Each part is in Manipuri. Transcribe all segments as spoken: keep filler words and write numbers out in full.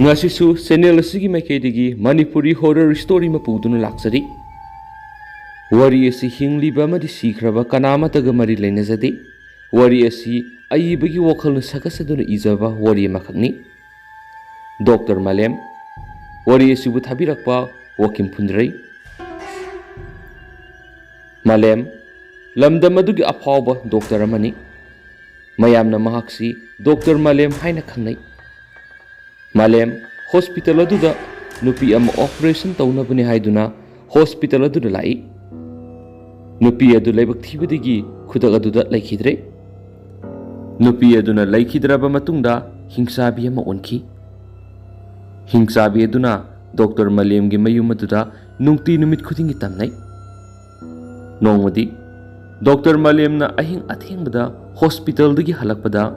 ꯉꯁꯤꯁꯨ ꯆꯦꯅꯦꯜ ꯑꯁꯤꯒꯤ ꯃꯥꯏꯀꯩꯗꯒꯤ ꯃꯅꯤꯄꯨꯔꯤ ꯍꯣꯔꯔ ꯁ꯭ꯇꯣꯔꯤ ꯑꯃ ꯄꯨꯗꯨꯅ ꯂꯥꯛꯆꯔꯤ꯫ ꯋꯥꯔꯤ ꯑꯁꯤ ꯍꯤꯡꯂꯤꯕ ꯑꯃꯗꯤ ꯁꯤꯈ꯭ꯔꯕ ꯀꯅꯥ ꯑꯃꯠꯇꯒ ꯃꯔꯤ ꯂꯩꯅꯖꯗꯦ꯫ ꯋꯥꯔꯤ ꯑꯁꯤ ꯑꯏꯕꯒꯤ ꯋꯥꯈꯜꯅ ꯁꯥꯒꯠꯆꯗꯨꯅ ꯏꯖꯕ ꯋꯥꯔꯤ ꯑꯃꯈꯛꯅꯤ꯫ ꯗꯣꯛꯇꯔ ꯃꯥꯂꯦꯝ꯫ ꯋꯥꯔꯤ ꯑꯁꯤꯕꯨ ꯊꯥꯕꯤꯔꯛꯄ ꯋꯥꯀꯤꯝ ꯐꯨꯟꯗ꯭ꯔꯩ꯫ ꯃꯥꯂꯦꯝ, ꯂꯝꯗꯝ ꯑꯗꯨꯒꯤ ꯑꯐꯥꯎꯕ ꯗꯣꯛꯇꯔ ꯑꯃꯅꯤ꯫ ꯃꯌꯥꯝꯅ ꯃꯍꯥꯛꯁꯤ ꯗꯣꯛꯇꯔ ꯃꯥꯂꯦꯝ ꯍꯥꯏꯅ ꯈꯪꯅꯩ꯫ ꯃꯥꯂꯦꯝ, ꯍꯣꯁꯄꯤꯇꯥꯜ ꯑꯗꯨꯗ ꯅꯨꯄꯤ ꯑꯃ ꯑꯣꯄꯔꯦꯁꯟ ꯇꯧꯅꯕꯅꯤ ꯍꯥꯏꯗꯨꯅ ꯍꯣꯁꯄꯤꯇꯥꯜ ꯑꯗꯨꯗ ꯂꯥꯛꯏ꯫ ꯅꯨꯄꯤ ꯑꯗꯨ ꯂꯥꯏꯕꯛ ꯊꯤꯕꯗꯒꯤ ꯈꯨꯗꯛ ꯑꯗꯨꯗ ꯂꯩꯈꯤꯗ꯭ꯔꯦ꯫ ꯅꯨꯄꯤ ꯑꯗꯨꯅ ꯂꯩꯈꯤꯗ꯭ꯔꯕ ꯃꯇꯨꯡꯗ ꯍꯤꯡꯆꯥꯕꯤ ꯑꯃ ꯑꯣꯟꯈꯤ꯫ ꯍꯤꯡꯆꯥꯕꯤ ꯑꯗꯨꯅ ꯗꯣꯛꯇꯔ ꯃꯥꯂꯦꯝꯒꯤ ꯃꯌꯨꯝ ꯑꯗꯨꯗ ꯅꯨꯡꯇꯤ ꯅꯨꯃꯤꯠ ꯈꯨꯗꯤꯡꯒꯤ ꯇꯝꯅꯩ꯫ ꯅꯣꯡꯃꯗꯤ ꯗꯣꯛꯇꯔ ꯃꯥꯂꯦꯝꯅ ꯑꯍꯤꯡ ꯑꯊꯦꯡꯕꯗ ꯍꯣꯁꯄꯤꯇꯥꯜꯗꯒꯤ ꯍꯜꯂꯛꯄꯗ,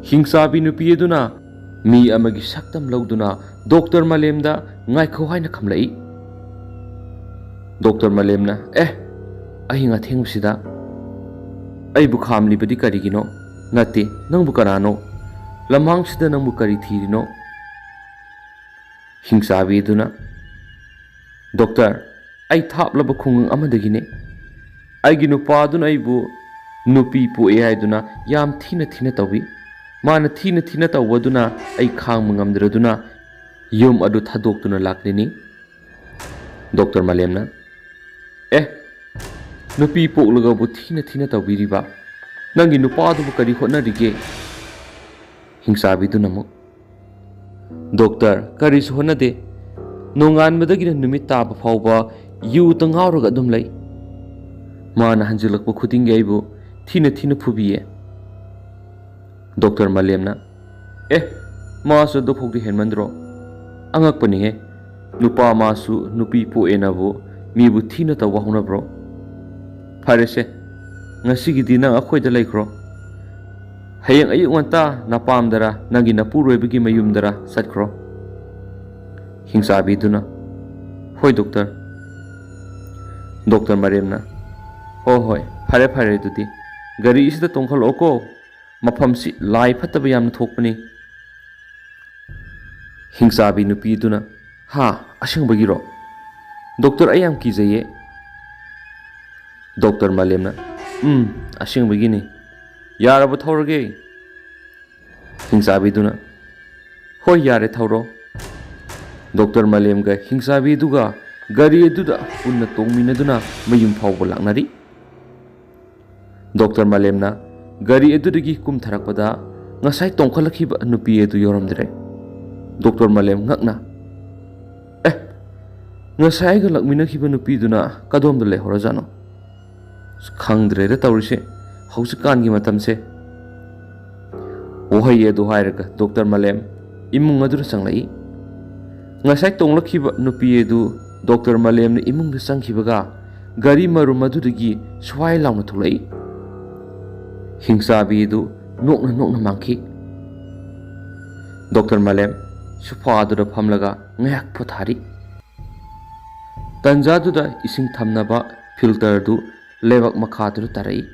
ꯍꯤꯡꯆꯥꯕꯤ ꯅꯨꯄꯤ ꯑꯗꯨꯅ ꯃꯤ ꯑꯃꯒꯤ ꯁꯛꯇꯝ ꯂꯧꯗꯨꯅ ꯗꯣꯛꯇꯔ ꯃꯥꯂꯦꯝꯗ "ꯉꯥꯏꯈꯣ" ꯍꯥꯏꯅ ꯈꯝꯂꯛꯏ꯫ ꯗꯣꯛꯇꯔ ꯃꯥꯂꯦꯝꯅ, "ꯑꯦ, ꯑꯍꯤꯡ ꯑꯊꯦꯡꯕꯁꯤꯗ ꯑꯩꯕꯨ ꯈꯥꯝꯂꯤꯕꯗꯤ ꯀꯔꯤꯒꯤꯅꯣ? ꯅꯠꯇꯦ, ꯅꯪꯕꯨ ꯀꯅꯥꯅꯣ? ꯂꯝꯍꯥꯡꯁꯤꯗ ꯅꯪꯕꯨ ꯀꯔꯤ ꯊꯤꯔꯤꯅꯣ?" ꯍꯤꯡꯆꯥꯕꯤ ꯑꯗꯨꯅ, "ꯗꯣꯛꯇꯔ, ꯑꯩ ꯊꯥꯞꯂꯕ ꯈꯨꯡꯒꯪ ꯑꯃꯗꯒꯤꯅꯤ꯫ ꯑꯩꯒꯤ ꯅꯨꯄꯥꯗꯨꯅ ꯑꯩꯕꯨ ꯅꯨꯄꯤ ꯄꯣꯛꯑꯦ ꯍꯥꯏꯗꯨꯅ ꯌꯥꯝ ꯊꯤꯅ ꯊꯤꯅ ꯇꯧꯏ꯫ ꯃꯥꯅ ꯊꯤꯅ ꯊꯤꯅ ꯇꯧꯕꯗꯨꯅ ꯑꯩ ꯈꯥꯡꯕ ꯉꯝꯗ꯭ꯔꯗꯨꯅ ꯌꯨꯝ ꯑꯗꯨ ꯊꯥꯗꯣꯛꯇꯨꯅ ꯂꯥꯛꯂꯤꯅꯤ꯫" ꯗꯣꯛꯇꯔ ꯃꯥꯂꯦꯝꯅ, "ꯑꯦ, ꯅꯨꯄꯤ ꯄꯣꯛꯂꯒꯕꯨ ꯊꯤꯅ ꯊꯤꯅ ꯇꯧꯕꯤꯔꯤꯕ? ꯅꯪꯒꯤ ꯅꯨꯄꯥꯗꯨꯕꯨ ꯀꯔꯤ ꯍꯣꯠꯅꯔꯤꯒꯦ?" ꯍꯤꯡꯆꯥꯕꯤꯗꯨꯅ ꯑꯃꯨꯛ, "ꯗꯣꯛꯇꯔ, ꯀꯔꯤꯁꯨ ꯍꯣꯠꯅꯗꯦ꯫ ꯅꯣꯡꯉꯥꯟꯕꯗꯒꯤꯅ ꯅꯨꯃꯤꯠ ꯇꯥꯕ ꯐꯥꯎꯕ ꯌꯨꯇ ꯉꯥꯎꯔꯒ ꯑꯗꯨꯝ ꯂꯩ꯫ ꯃꯥꯅ ꯍꯟꯖꯤꯜꯂꯛꯄ ꯈꯨꯗꯤꯡꯒꯤ ꯑꯩꯕꯨ ꯊꯤꯅ ꯊꯤꯅ ꯐꯨꯕꯤꯌꯦ꯫" ꯗꯣꯛꯇꯔ ꯃꯥꯂꯦꯝꯅ, "ꯑꯦ, ꯃꯥꯁꯨ ꯑꯗꯨꯐꯥꯎꯗꯤ ꯍꯦꯟꯃꯟꯗ꯭ꯔꯣ? ꯑꯉꯛꯄꯅꯤꯍꯦ꯫ ꯅꯨꯄꯥ ꯃꯥꯁꯨ ꯅꯨꯄꯤ ꯄꯣꯛꯑꯦꯅꯕꯨ ꯃꯤꯕꯨ ꯊꯤꯅ ꯇꯧꯕ ꯍꯧꯅꯕ꯭ꯔꯣ? ꯐꯔꯦꯁꯦ, ꯉꯁꯤꯒꯤꯗꯤ ꯅꯪ ꯑꯩꯈꯣꯏꯗ ꯂꯩꯈ꯭ꯔꯣ꯫ ꯍꯌꯦꯡ ꯑꯌꯨꯛ ꯉꯟꯇꯥ ꯅꯄꯥꯝꯗꯔ ꯅꯪꯒꯤ ꯅꯄꯨꯔꯣꯏꯕꯒꯤ ꯃꯌꯨꯝꯗꯔ ꯆꯠꯈ꯭ꯔꯣ꯫" ꯍꯤꯡꯆꯥꯕꯤꯗꯨꯅ, "ꯍꯣꯏ ꯗꯣꯛꯇꯔ꯫" ꯗꯣꯛꯇꯔ ꯃꯥꯂꯦꯝꯅ, "ꯍꯣꯏ ꯍꯣꯏ, ꯐꯔꯦ ꯐꯔꯦ, ꯑꯗꯨꯗꯤ ꯒꯥꯔꯤꯁꯤꯗ ꯇꯣꯡꯈꯠꯂꯛꯑꯣꯀꯣ꯫ ꯃꯐꯝꯁꯤ ꯂꯥꯏ ꯐꯠꯇꯕ ꯌꯥꯝꯅ ꯊꯣꯛꯄꯅꯤ꯫" ꯍꯤꯡꯆꯥꯕꯤ ꯅꯨꯄꯤꯗꯨꯅ, "ꯍꯥ, ꯑꯁꯦꯡꯕꯒꯤꯔꯣ? ꯗꯣꯛꯇꯔ, ꯑꯩ ꯌꯥꯝ ꯀꯤꯖꯩꯌꯦ꯫" ꯗꯣꯛꯇꯔ ꯃꯥꯂꯦꯝꯅ, "ꯎꯝ, ꯑꯁꯦꯡꯕꯒꯤꯅꯤ꯫ ꯌꯥꯔꯕ ꯊꯧꯔꯒꯦ?" ꯍꯤꯡꯆꯥꯕꯤꯗꯨꯅ, "ꯍꯣꯏ, ꯌꯥꯔꯦ, ꯊꯧꯔꯣ꯫" ꯗꯣꯛꯇꯔ ꯃꯥꯂꯦꯝꯒ ꯍꯤꯡꯆꯥꯕꯤꯗꯨꯒ ꯒꯥꯔꯤ ꯑꯗꯨꯗ ꯄꯨꯟꯅ ꯇꯣꯡꯃꯤꯟꯅꯗꯨꯅ ꯃꯌꯨꯝ ꯐꯥꯎꯕ ꯂꯥꯛꯅꯔꯤ꯫ ꯗꯣꯛꯇꯔ ꯃꯥꯂꯦꯝꯅ ꯒꯥꯔꯤ ꯑꯗꯨꯗꯒꯤ ꯀꯨꯝꯊꯔꯛꯄꯗ ꯉꯁꯥꯏ ꯇꯣꯡꯈꯠꯂꯛꯈꯤꯕ ꯅꯨꯄꯤ ꯑꯗꯨ ꯌꯥꯎꯔꯝꯗ꯭ꯔꯦ꯫ ꯗꯣꯛꯇꯔ ꯃꯥꯂꯦꯝ ꯉꯛꯅ, "ꯑꯦ, ꯉꯁꯥꯏ ꯑꯩꯒ ꯂꯥꯛꯃꯤꯟꯅꯈꯤꯕ ꯅꯨꯄꯤꯗꯨꯅ ꯀꯗꯣꯝꯗ ꯂꯩꯍꯧꯔꯖꯥꯠꯅꯣ? ꯑꯁ, ꯈꯪꯗ꯭ꯔꯦꯗ ꯇꯧꯔꯤꯁꯦ ꯍꯧꯖꯤꯛꯀꯥꯟꯒꯤ ꯃꯇꯝꯁꯦ꯫" ꯋꯥꯍꯩ ꯑꯗꯨ ꯍꯥꯏꯔꯒ ꯗꯣꯛꯇꯔ ꯃꯥꯂꯦꯝ ꯏꯃꯨꯡ ꯑꯗꯨꯗ ꯆꯪꯂꯛꯏ꯫ ꯉꯁꯥꯏ ꯇꯣꯡꯂꯛꯈꯤꯕ ꯅꯨꯄꯤ ꯑꯗꯨ ꯗꯣꯛꯇꯔ ꯃꯥꯂꯦꯝꯅ ꯏꯃꯨꯡꯗ ꯆꯪꯈꯤꯕꯒ ꯒꯥꯔꯤ ꯃꯔꯨꯝ ꯑꯗꯨꯗꯒꯤ ꯁ꯭ꯋꯥꯏ ꯂꯥꯎꯅ ꯊꯣꯛꯂꯛꯏ꯫ ꯍꯤꯡꯆꯥꯕꯤ ꯑꯗꯨ ꯅꯣꯛꯅ ꯅꯣꯛꯅ ꯃꯥꯡꯈꯤ꯫ ꯗꯣꯛꯇꯔ ꯃꯥꯂꯦꯝ ꯁꯣꯐꯥ ꯑꯗꯨꯗ ꯐꯝꯂꯒ ꯉꯥꯏꯍꯥꯛ ꯄꯣꯊꯥꯔꯤ꯫ ꯇꯟꯖꯥꯗꯨꯗ ꯏꯁꯤꯡ ꯊꯝꯅꯕ ꯐꯤꯜꯇꯔꯗꯨ ꯂꯩꯕꯥꯛ ꯃꯈꯥꯗꯨꯗ ꯇꯥꯔꯛꯏ꯫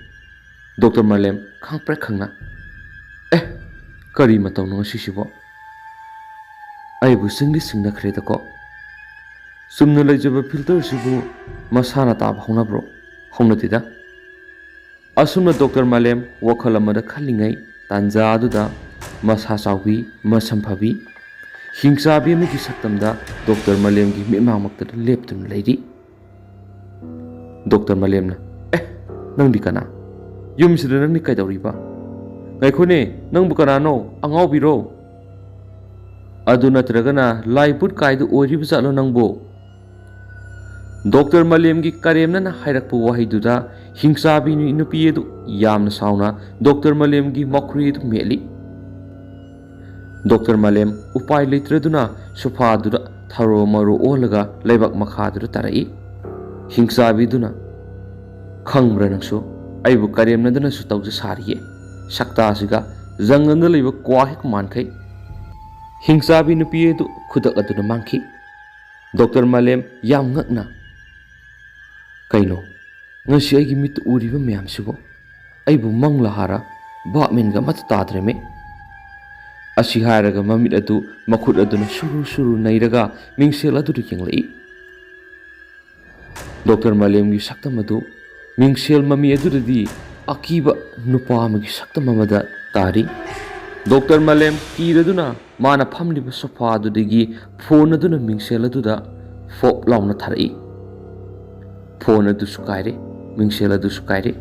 ꯗꯣꯛꯇꯔ ꯃꯥꯂꯦꯝ ꯈꯪꯄ꯭ꯔꯦꯛ ꯈꯪꯅ, "ꯑꯦ, ꯀꯔꯤ ꯃꯇꯧꯅꯣ ꯉꯁꯤꯁꯤꯕꯣ? ꯑꯩꯕꯨ ꯁꯤꯡꯗꯤ ꯁꯤꯡꯅꯈ꯭ꯔꯦꯗꯀꯣ꯫ ꯆꯨꯝꯅ ꯂꯩꯖꯕ ꯐꯤꯜꯇꯔꯁꯤꯕꯨ ꯃꯁꯥꯅ ꯇꯥꯕ ꯍꯧꯅꯕ꯭ꯔꯣ? ꯍꯧꯅꯗꯦꯗ꯫" ꯑꯁꯨꯝꯅ ꯗꯣꯛꯇꯔ ꯃꯥꯂꯦꯝ ꯋꯥꯈꯜ ꯑꯃꯗ ꯈꯜꯂꯤꯉꯩ ꯇꯥꯟꯖꯥ ꯑꯗꯨꯗ ꯃꯁꯥ ꯆꯥꯎꯕꯤ, ꯃꯁꯝ ꯐꯕꯤ ꯍꯤꯡꯆꯥꯕꯤ ꯑꯃꯒꯤ ꯁꯛꯇꯝꯗ ꯗꯣꯛꯇꯔ ꯃꯥꯂꯦꯝꯒꯤ ꯃꯤꯠꯃꯥꯡꯃꯛꯇꯗ ꯂꯦꯞꯇꯨꯅ ꯂꯩꯔꯤ꯫ ꯗꯣꯛꯇꯔ ꯃꯥꯂꯦꯝꯅ, "ꯑꯦ, ꯅꯪꯗꯤ ꯀꯅꯥ? ꯌꯨꯝꯁꯤꯗ ꯅꯪꯗꯤ ꯀꯩꯗꯧꯔꯤꯕ? ꯉꯥꯏꯈꯣꯅꯦ, ꯅꯪꯕꯨ ꯀꯅꯥꯅꯣ? ꯑꯉꯥꯎꯕꯤꯔꯣ? ꯑꯗꯨ ꯅꯠꯇ꯭ꯔꯒꯅ ꯂꯥꯏ ꯚꯨꯠ ꯀꯥꯏꯗꯨ ꯑꯣꯏꯔꯤꯕ ꯖꯥꯠꯂꯣ ꯅꯪꯕꯨ?" ꯗꯣꯛꯇꯔ ꯃꯥꯂꯦꯝꯒꯤ ꯀꯔꯦꯝꯅꯅ ꯍꯥꯏꯔꯛꯄ ꯋꯥꯍꯩꯗꯨꯗ ꯍꯤꯡꯆꯥꯕꯤ ꯅꯨꯄꯤ ꯑꯗꯨ ꯌꯥꯝꯅ ꯁꯥꯎꯅ ꯗꯣꯛꯇꯔ ꯃꯥꯂꯦꯝꯒꯤ ꯃꯈꯨꯔꯤ ꯑꯗꯨ ꯃꯦꯠꯂꯤ꯫ ꯗꯣꯛꯇꯔ ꯃꯥꯂꯦꯝ ꯎꯄꯥꯏ ꯂꯩꯇ꯭ꯔꯗꯨꯅ ꯁꯣꯐꯥꯗꯨꯗ ꯊꯔꯣ ꯃꯔꯣ ꯑꯣꯜꯂꯒ ꯂꯩꯕꯥꯛ ꯃꯈꯥꯗꯨꯗ ꯇꯥꯔꯛꯏ꯫ ꯍꯤꯡꯆꯥꯕꯤꯗꯨꯅ, "ꯈꯪꯕ꯭ꯔꯥ ꯅꯪꯁꯨ? ꯑꯩꯕꯨ ꯀꯔꯦꯝꯅꯗꯅꯁꯨ ꯇꯧꯖ ꯁꯥꯔꯤꯌꯦ꯫ ꯁꯛꯇꯥꯁꯤꯒ ꯖꯪꯒꯜꯗ ꯂꯩꯕ ꯀ꯭ꯋꯥ ꯍꯦꯛ ꯃꯥꯟꯈꯩ꯫" ꯍꯤꯡꯆꯥꯕꯤ ꯅꯨꯄꯤ ꯑꯗꯨ ꯈꯨꯗꯛ ꯑꯗꯨꯗ ꯃꯥꯡꯈꯤ꯫ ꯗꯣꯛꯇꯔ ꯃꯥꯂꯦꯝ ꯌꯥꯝ ꯉꯛꯅ, "ꯀꯩꯅꯣ, ꯉꯁꯤ ꯑꯩꯒꯤ ꯃꯤꯠꯇ ꯎꯔꯤꯕ ꯃꯌꯥꯝꯁꯤꯕꯨ? ꯑꯩꯕꯨ ꯃꯪꯂꯥ ꯍꯥꯔ ꯚꯥꯞ ꯃꯦꯟꯒ ꯑꯃꯠꯇ ꯇꯥꯗ꯭ꯔꯦꯃꯦ꯫ ꯑꯁꯤ ꯍꯥꯏꯔꯒ ꯃꯃꯤꯠ ꯑꯗꯨ ꯃꯈꯨꯠ ꯑꯗꯨꯅ ꯁꯨꯔꯨ ꯁꯨꯔꯨ ꯅꯩꯔꯒ ꯃꯤꯡꯁꯦꯜ ꯑꯗꯨꯗ ꯌꯦꯡꯂꯛꯏ꯫ ꯗꯣꯛꯇꯔ ꯃꯥꯂꯦꯝꯒꯤ ꯁꯛꯇꯝ ꯑꯗꯨ ꯃꯤꯡꯁꯦꯜ ꯃꯃꯤ ꯑꯗꯨꯗꯗꯤ ꯑꯀꯤꯕ ꯅꯨꯄꯥ ꯑꯃꯒꯤ ꯁꯛꯇꯝ ꯑꯃꯗ ꯇꯥꯔꯤ꯫ ꯗꯣꯛꯇꯔ ꯃꯥꯂꯦꯝ ꯀꯤꯔꯗꯨꯅ ꯃꯥꯅ ꯐꯝꯂꯤꯕ ꯁꯣꯐꯥ ꯑꯗꯨꯗꯒꯤ ꯐꯣꯟ ꯑꯗꯨꯅ ꯃꯤꯡꯁꯦꯜ ꯑꯗꯨꯗ ꯐꯣꯞ ꯂꯥꯎꯅ ꯊꯥꯔꯛꯏ꯫ ꯐꯣꯟ ꯑꯗꯨꯁꯨ ꯀꯥꯏꯔꯦ, ꯃꯤꯡꯁꯦꯜ ꯑꯗꯨꯁꯨ ꯀꯥꯏꯔꯦ꯫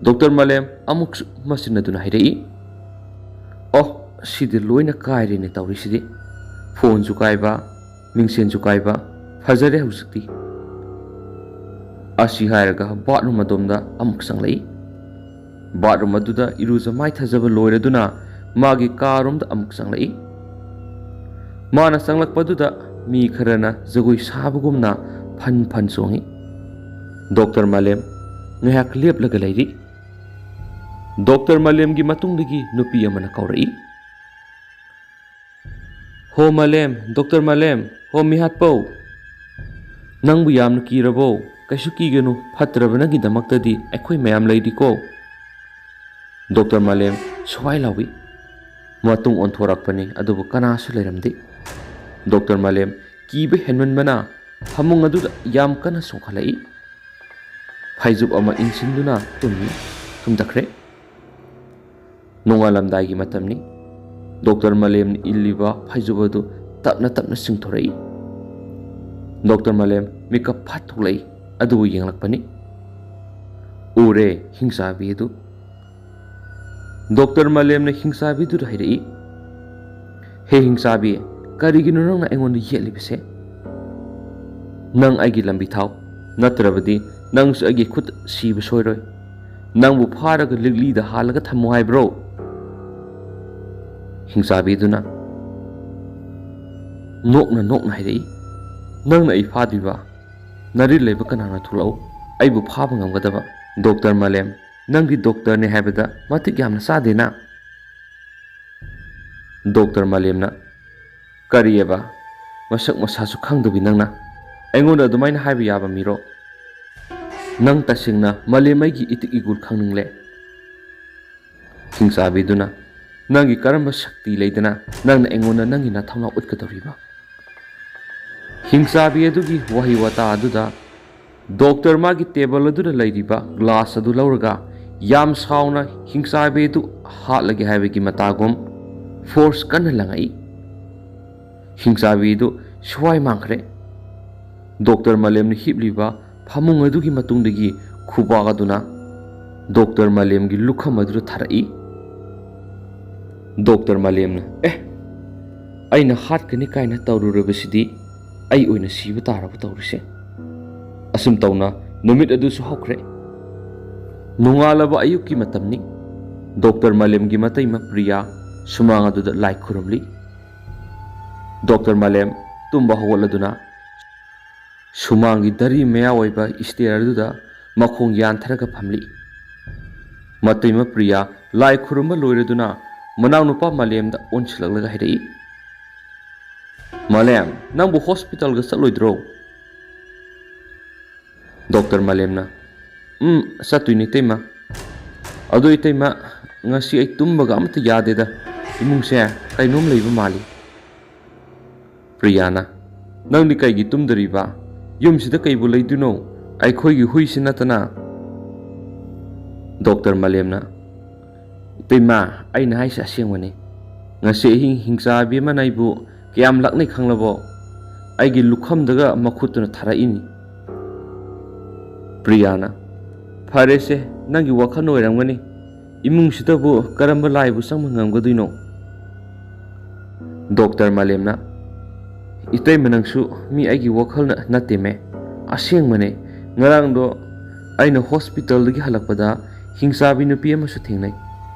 ꯗꯣꯛꯇꯔ ꯃꯥꯂꯦꯝ ꯑꯃꯨꯛꯁꯨ ꯃꯆꯤꯟ ꯑꯗꯨꯅ ꯍꯥꯏꯔꯛꯏ, "ꯑꯣ, ꯁꯤꯗꯤ ꯂꯣꯏꯅ ꯀꯥꯏꯔꯦꯅꯦ ꯇꯧꯔꯤꯁꯤꯗꯤ꯫ ꯐꯣꯟꯁꯨ ꯀꯥꯏꯕ, ꯃꯤꯡꯁꯦꯜꯁꯨ ꯀꯥꯏꯕ, ꯐꯖꯔꯦ ꯍꯧꯖꯤꯛꯇꯤ"꯫ ꯑꯁꯤ ꯍꯥꯏꯔꯒ ꯕꯥꯠꯔꯨꯝ ꯑꯗꯣꯝꯗ ꯑꯃꯨꯛ ꯆꯪꯂꯛꯏ꯫ ꯕꯥꯠꯔꯨꯝ ꯑꯗꯨꯗ ꯏꯔꯨꯖ ꯃꯥꯏꯊꯖꯕ ꯂꯣꯏꯔꯗꯨꯅ ꯃꯥꯒꯤ ꯀꯥꯔꯣꯝꯗ ꯑꯃꯨꯛ ꯆꯪꯂꯛꯏ꯫ ꯃꯥꯅ ꯆꯪꯂꯛꯄꯗꯨꯗ ꯃꯤ ꯈꯔꯅ ꯖꯒꯣꯏ ꯁꯥꯕꯒꯨꯝꯅ ꯐꯟ ꯐꯟ ꯆꯣꯡꯏ꯫ ꯗꯣꯛꯇꯔ ꯃꯥꯂꯦꯝ ꯉꯥꯏꯍꯥꯛ ꯂꯦꯞꯂꯒ ꯂꯩꯔꯤ꯫ ꯗꯣꯛꯇꯔ ꯃꯥꯂꯦꯝꯒꯤ ꯃꯇꯨꯡꯗꯒꯤ ꯅꯨꯄꯤ ꯑꯃꯅ ꯀꯧꯔꯛꯏ, "ꯍꯣ ꯃꯥꯂꯦꯝ, ꯗꯣꯛꯇꯔ ꯃꯥꯂꯦꯝ, ꯍꯣ ꯃꯤꯍꯥꯠꯄꯧ! ꯅꯪꯕꯨ ꯌꯥꯝꯅ ꯀꯤꯔꯕꯣ? ꯀꯩꯁꯨ ꯀꯤꯒꯅꯨ, ꯐꯠꯇ꯭ꯔꯕ ꯅꯪꯒꯤꯗꯃꯛꯇꯗꯤ ꯑꯩꯈꯣꯏ ꯃꯌꯥꯝ ꯂꯩꯔꯤꯀꯣ"꯫ ꯗꯣꯛꯇꯔ ꯃꯥꯂꯦꯝ ꯁ꯭ꯋꯥꯏ ꯂꯥꯎꯏ꯫ ꯃꯇꯨꯡ ꯑꯣꯟꯊꯣꯔꯛꯄꯅꯤ, ꯑꯗꯨꯕꯨ ꯀꯅꯥꯁꯨ ꯂꯩꯔꯝꯗꯦ꯫ ꯗꯣꯛꯇꯔ ꯃꯥꯂꯦꯝ ꯀꯤꯕ ꯍꯦꯟꯃꯟꯕꯅ ꯐꯃꯨꯡ ꯑꯗꯨꯗ ꯌꯥꯝ ꯀꯟꯅ ꯆꯣꯡꯈꯠꯂꯛꯏ꯫ ꯐꯩꯖꯨꯞ ꯑꯃ ꯏꯟꯁꯤꯟꯗꯨꯅ ꯇꯨꯝꯃꯤ, ꯇꯨꯝꯊꯈ꯭ꯔꯦ꯫ ꯅꯣꯡꯉꯥꯜꯂꯝꯗꯥꯏꯒꯤ ꯃꯇꯝꯅꯤ꯫ ꯗꯣꯛꯇꯔ ꯃꯥꯂꯦꯝꯅ ꯏꯜꯂꯤꯕ ꯐꯩꯖꯨꯞ ꯑꯗꯨ ꯇꯞꯅ ꯇꯞꯅ ꯆꯤꯡꯊꯣꯔꯛꯏ꯫ ꯗꯣꯛꯇꯔ ꯃꯥꯂꯦꯝ ꯃꯤꯀꯞ ꯐꯠ ꯊꯣꯛꯂꯛꯏ, ꯑꯗꯨꯕꯨ ꯌꯦꯡꯂꯛꯄꯅꯤ꯫ ꯎꯔꯦ ꯍꯤꯡꯆꯥꯕꯤ ꯑꯗꯨ꯫ ꯗꯣꯛꯇꯔ ꯃꯥꯂꯦꯝꯅ ꯍꯤꯡꯆꯥꯕꯤꯗꯨꯗ ꯍꯥꯏꯔꯛꯏ, "ꯍꯦ ꯍꯤꯡꯆꯥꯕꯤ, ꯀꯔꯤꯒꯤꯅꯣ ꯅꯪꯅ ꯑꯩꯉꯣꯟꯗ ꯌꯦꯠꯂꯤꯕꯁꯦ? ꯅꯪ ꯑꯩꯒꯤ ꯂꯝꯕꯤ ꯊꯥꯎ, ꯅꯠꯇ꯭ꯔꯕꯗꯤ ꯅꯪꯁꯨ ꯑꯩꯒꯤ ꯈꯨꯠ ꯁꯤꯕ ꯁꯣꯏꯔꯣꯏ꯫ ꯅꯪꯕꯨ ꯐꯥꯔꯒ ꯂꯤꯛꯂꯤꯗ ꯍꯥꯜꯂꯒ ꯊꯝꯃꯨ ꯍꯥꯏꯕ꯭ꯔꯣ?" ꯍꯤꯡꯆꯥꯕꯤꯗꯨꯅ ꯅꯣꯛꯅ ꯅꯣꯛꯅ ꯍꯥꯏꯔꯛꯏ, "ꯅꯪꯅ ꯑꯩ ꯐꯥꯗꯣꯏꯕ? ꯅꯔꯤꯜ ꯂꯩꯕ ꯀꯅꯥꯅ ꯊꯣꯛꯂꯛꯎ, ꯑꯩꯕꯨ ꯐꯥꯕ ꯉꯝꯒꯗꯕ?" ꯗꯣꯛꯇꯔ ꯃꯥꯂꯦꯝ, ꯅꯪꯗꯤ ꯗꯣꯛꯇꯔꯅꯦ ꯍꯥꯏꯕꯗ ꯃꯇꯤꯛ ꯌꯥꯝꯅ ꯆꯥꯗꯦꯅ꯫ ꯗꯣꯛꯇꯔ ꯃꯥꯂꯦꯝꯅ, "ꯀꯔꯤꯑꯕ? ꯃꯁꯛ ꯃꯁꯥꯁꯨ ꯈꯪꯗꯕꯤ ꯅꯪꯅ ꯑꯩꯉꯣꯟꯗ ꯑꯗꯨꯃꯥꯏꯅ ꯍꯥꯏꯕ ꯌꯥꯕ ꯃꯤꯔꯣ? ꯅꯪ ꯇꯁꯦꯡꯅ ꯃꯥꯂꯦꯝ ꯑꯩꯒꯤ ꯏꯇꯤꯛ ꯏꯒꯨꯜ ꯈꯪꯅꯤꯡꯂꯦ?" ꯍꯤꯡꯆꯥꯕꯤꯗꯨꯅ, ꯅꯪꯒꯤ ꯀꯔꯝꯕ ꯁꯛꯇꯤ ꯂꯩꯗꯅ ꯅꯪꯅ ꯑꯩꯉꯣꯟꯗ ꯅꯪꯒꯤ ꯅꯊꯧꯅꯥ ꯎꯠꯀꯗꯧꯔꯤꯕ? ꯍꯤꯡꯆꯥꯕꯤ ꯑꯗꯨꯒꯤ ꯋꯥꯍꯩ ꯋꯥꯇꯥ ꯑꯗꯨꯗ ꯗꯣꯛꯇꯔ ꯃꯥꯒꯤ ꯇꯦꯕꯜ ꯑꯗꯨꯗ ꯂꯩꯔꯤꯕ ꯒ꯭ꯂꯥꯁ ꯑꯗꯨ ꯂꯧꯔꯒ ꯌꯥꯝ ꯁꯥꯎꯅ ꯍꯤꯡꯆꯥꯕꯤ ꯑꯗꯨ ꯍꯥꯠꯂꯒꯦ ꯍꯥꯏꯕꯒꯤ ꯃꯇꯥꯒꯨꯝ ꯐꯣꯔꯁ ꯀꯟꯅ ꯂꯪꯉꯛꯏ꯫ ꯍꯤꯡꯆꯥꯕꯤ ꯑꯗꯨ ꯁ꯭ꯋꯥꯏ ꯃꯥꯡꯈ꯭ꯔꯦ꯫ ꯗꯣꯛꯇꯔ ꯃꯥꯂꯦꯝꯅ ꯍꯤꯞꯂꯤꯕ ꯐꯃꯨꯡ ꯑꯗꯨꯒꯤ ꯃꯇꯨꯡꯗꯒꯤ ꯈꯨꯕꯥꯛ ꯑꯗꯨꯅ ꯗꯣꯛꯇꯔ ꯃꯥꯂꯦꯝꯒꯤ ꯂꯨꯈꯝ ꯑꯗꯨꯗ ꯊꯥꯔꯛꯏ꯫ ꯗꯣꯛꯇꯔ ꯃꯥꯂꯦꯝꯅ, "ꯑꯦ, ꯑꯩꯅ ꯍꯥꯠꯀꯅꯤ ꯀꯥꯏꯅ ꯇꯧꯔꯨꯔꯕꯁꯤꯗꯤ ꯑꯩ ꯑꯣꯏꯅ ꯁꯤꯕ ꯇꯥꯔꯕ ꯇꯧꯔꯤꯁꯦ꯫" ꯑꯁꯨꯝ ꯇꯧꯅ ꯅꯨꯃꯤꯠ ꯑꯗꯨꯁꯨ ꯍꯧꯈ꯭ꯔꯦ꯫ ꯅꯣꯡꯉꯥꯜꯂꯕ ꯑꯌꯨꯛꯀꯤ ꯃꯇꯝꯅꯤ꯫ ꯗꯣꯛꯇꯔ ꯃꯥꯂꯦꯝꯒꯤ ꯃꯇꯩꯃ ꯄ꯭ꯔꯤꯌꯥ ꯁꯨꯃꯥꯡ ꯑꯗꯨꯗ ꯂꯥꯏ ꯈꯨꯔꯨꯝꯂꯤ꯫ ꯗꯣꯛꯇꯔ ꯃꯥꯂꯦꯝ ꯇꯨꯝꯕ ꯍꯧꯒꯠꯂꯗꯨꯅ ꯁꯨꯃꯥꯡꯒꯤ ꯗꯔꯤ ꯃꯌꯥ ꯑꯣꯏꯕ ꯏꯁꯇꯦꯌꯔ ꯑꯗꯨꯗ ꯃꯈꯣꯡ ꯌꯥꯟꯊꯔꯒ ꯐꯝꯂꯤ꯫ ꯃꯇꯩꯃ ꯄ꯭ꯔꯤꯌꯥ ꯂꯥꯏ ꯈꯨꯔꯨꯝꯕ ꯂꯣꯏꯔꯗꯨꯅ ꯃꯅꯥꯎꯅꯨꯄꯥ ꯃꯥꯂꯦꯝꯗ ꯑꯣꯟꯁꯤꯜꯂꯛꯂꯒ ꯍꯥꯏꯔꯛꯏ, "ꯃꯥꯂꯦꯝ, ꯅꯪꯕꯨ ꯍꯣꯁꯄꯤꯇꯥꯜꯒ ꯆꯠꯂꯣꯏꯗ꯭ꯔꯣ?" ꯗꯣꯛꯇꯔ ꯃꯥꯂꯦꯝꯅ, "ꯎꯝ, ꯆꯠꯇꯣꯏꯅꯤ ꯏꯇꯩꯃ꯫ ꯑꯗꯣ ꯏꯇꯩꯃ, ꯉꯁꯤ ꯑꯩ ꯇꯨꯝꯕꯒ ꯑꯃꯠꯇ ꯌꯥꯗꯦꯗ꯫ ꯏꯃꯨꯡꯁꯦ ꯀꯩꯅꯣꯝ ꯂꯩꯕ ꯃꯥꯜꯂꯤ꯫" ꯄ꯭ꯔꯤꯌꯥꯅ, "ꯅꯪꯗꯤ ꯀꯩꯒꯤ ꯇꯨꯝꯗꯣꯔꯤꯕ? ꯌꯨꯝꯁꯤꯗ ꯀꯩꯕꯨ ꯂꯩꯗꯣꯏꯅꯣ? ꯑꯩꯈꯣꯏꯒꯤ ꯍꯨꯏꯁꯤ ꯅꯠꯇꯅ?" ꯗꯣꯛꯇꯔ ꯃꯥꯂꯦꯝꯅ, "ꯏꯇꯩꯃ, ꯑꯩꯅ ꯍꯥꯏꯁꯦ ꯑꯁꯦꯡꯕꯅꯤ꯫ ꯉꯁꯤ ꯑꯍꯤꯡ ꯍꯤꯡꯆꯥꯕꯤ ꯑꯃꯅ ꯑꯩꯕꯨ ꯀꯌꯥꯝ ꯂꯛꯅꯩ ꯈꯪꯂꯕꯣ? ꯑꯩꯒꯤ ꯂꯨꯈꯝꯗꯒ ꯃꯈꯨꯠꯇꯨꯅ ꯊꯥꯔꯛꯏꯅꯤ꯫" ꯄ꯭ꯔꯤꯌꯥꯅ, "ꯐꯔꯦꯁꯦ, ꯅꯪꯒꯤ ꯋꯥꯈꯜ ꯑꯣꯏꯔꯝꯒꯅꯤ꯫ ꯏꯃꯨꯡꯁꯤꯗꯕꯨ ꯀꯔꯝꯕ ꯂꯥꯏꯕꯨ ꯆꯪꯕ ꯉꯝꯒꯗꯣꯏꯅꯣ?" ꯗꯣꯛꯇꯔ ꯃꯥꯂꯦꯝꯅ, "ꯏꯇꯩꯃ, ꯅꯪꯁꯨ ꯃꯤ ꯑꯩꯒꯤ ꯋꯥꯈꯜꯅ ꯅꯠꯇꯦꯃꯦ꯫ ꯑꯁꯦꯡꯕꯅꯦ, ꯉꯔꯥꯡꯗꯣ ꯑꯩꯅ ꯍꯣꯁꯄꯤꯇꯥꯜꯗꯒꯤ ꯍꯜꯂꯛꯄꯗ ꯍꯤꯡꯆꯥꯕꯤ ꯅꯨꯄꯤ ꯑꯃꯁꯨ ꯊꯦꯡꯅꯩ꯫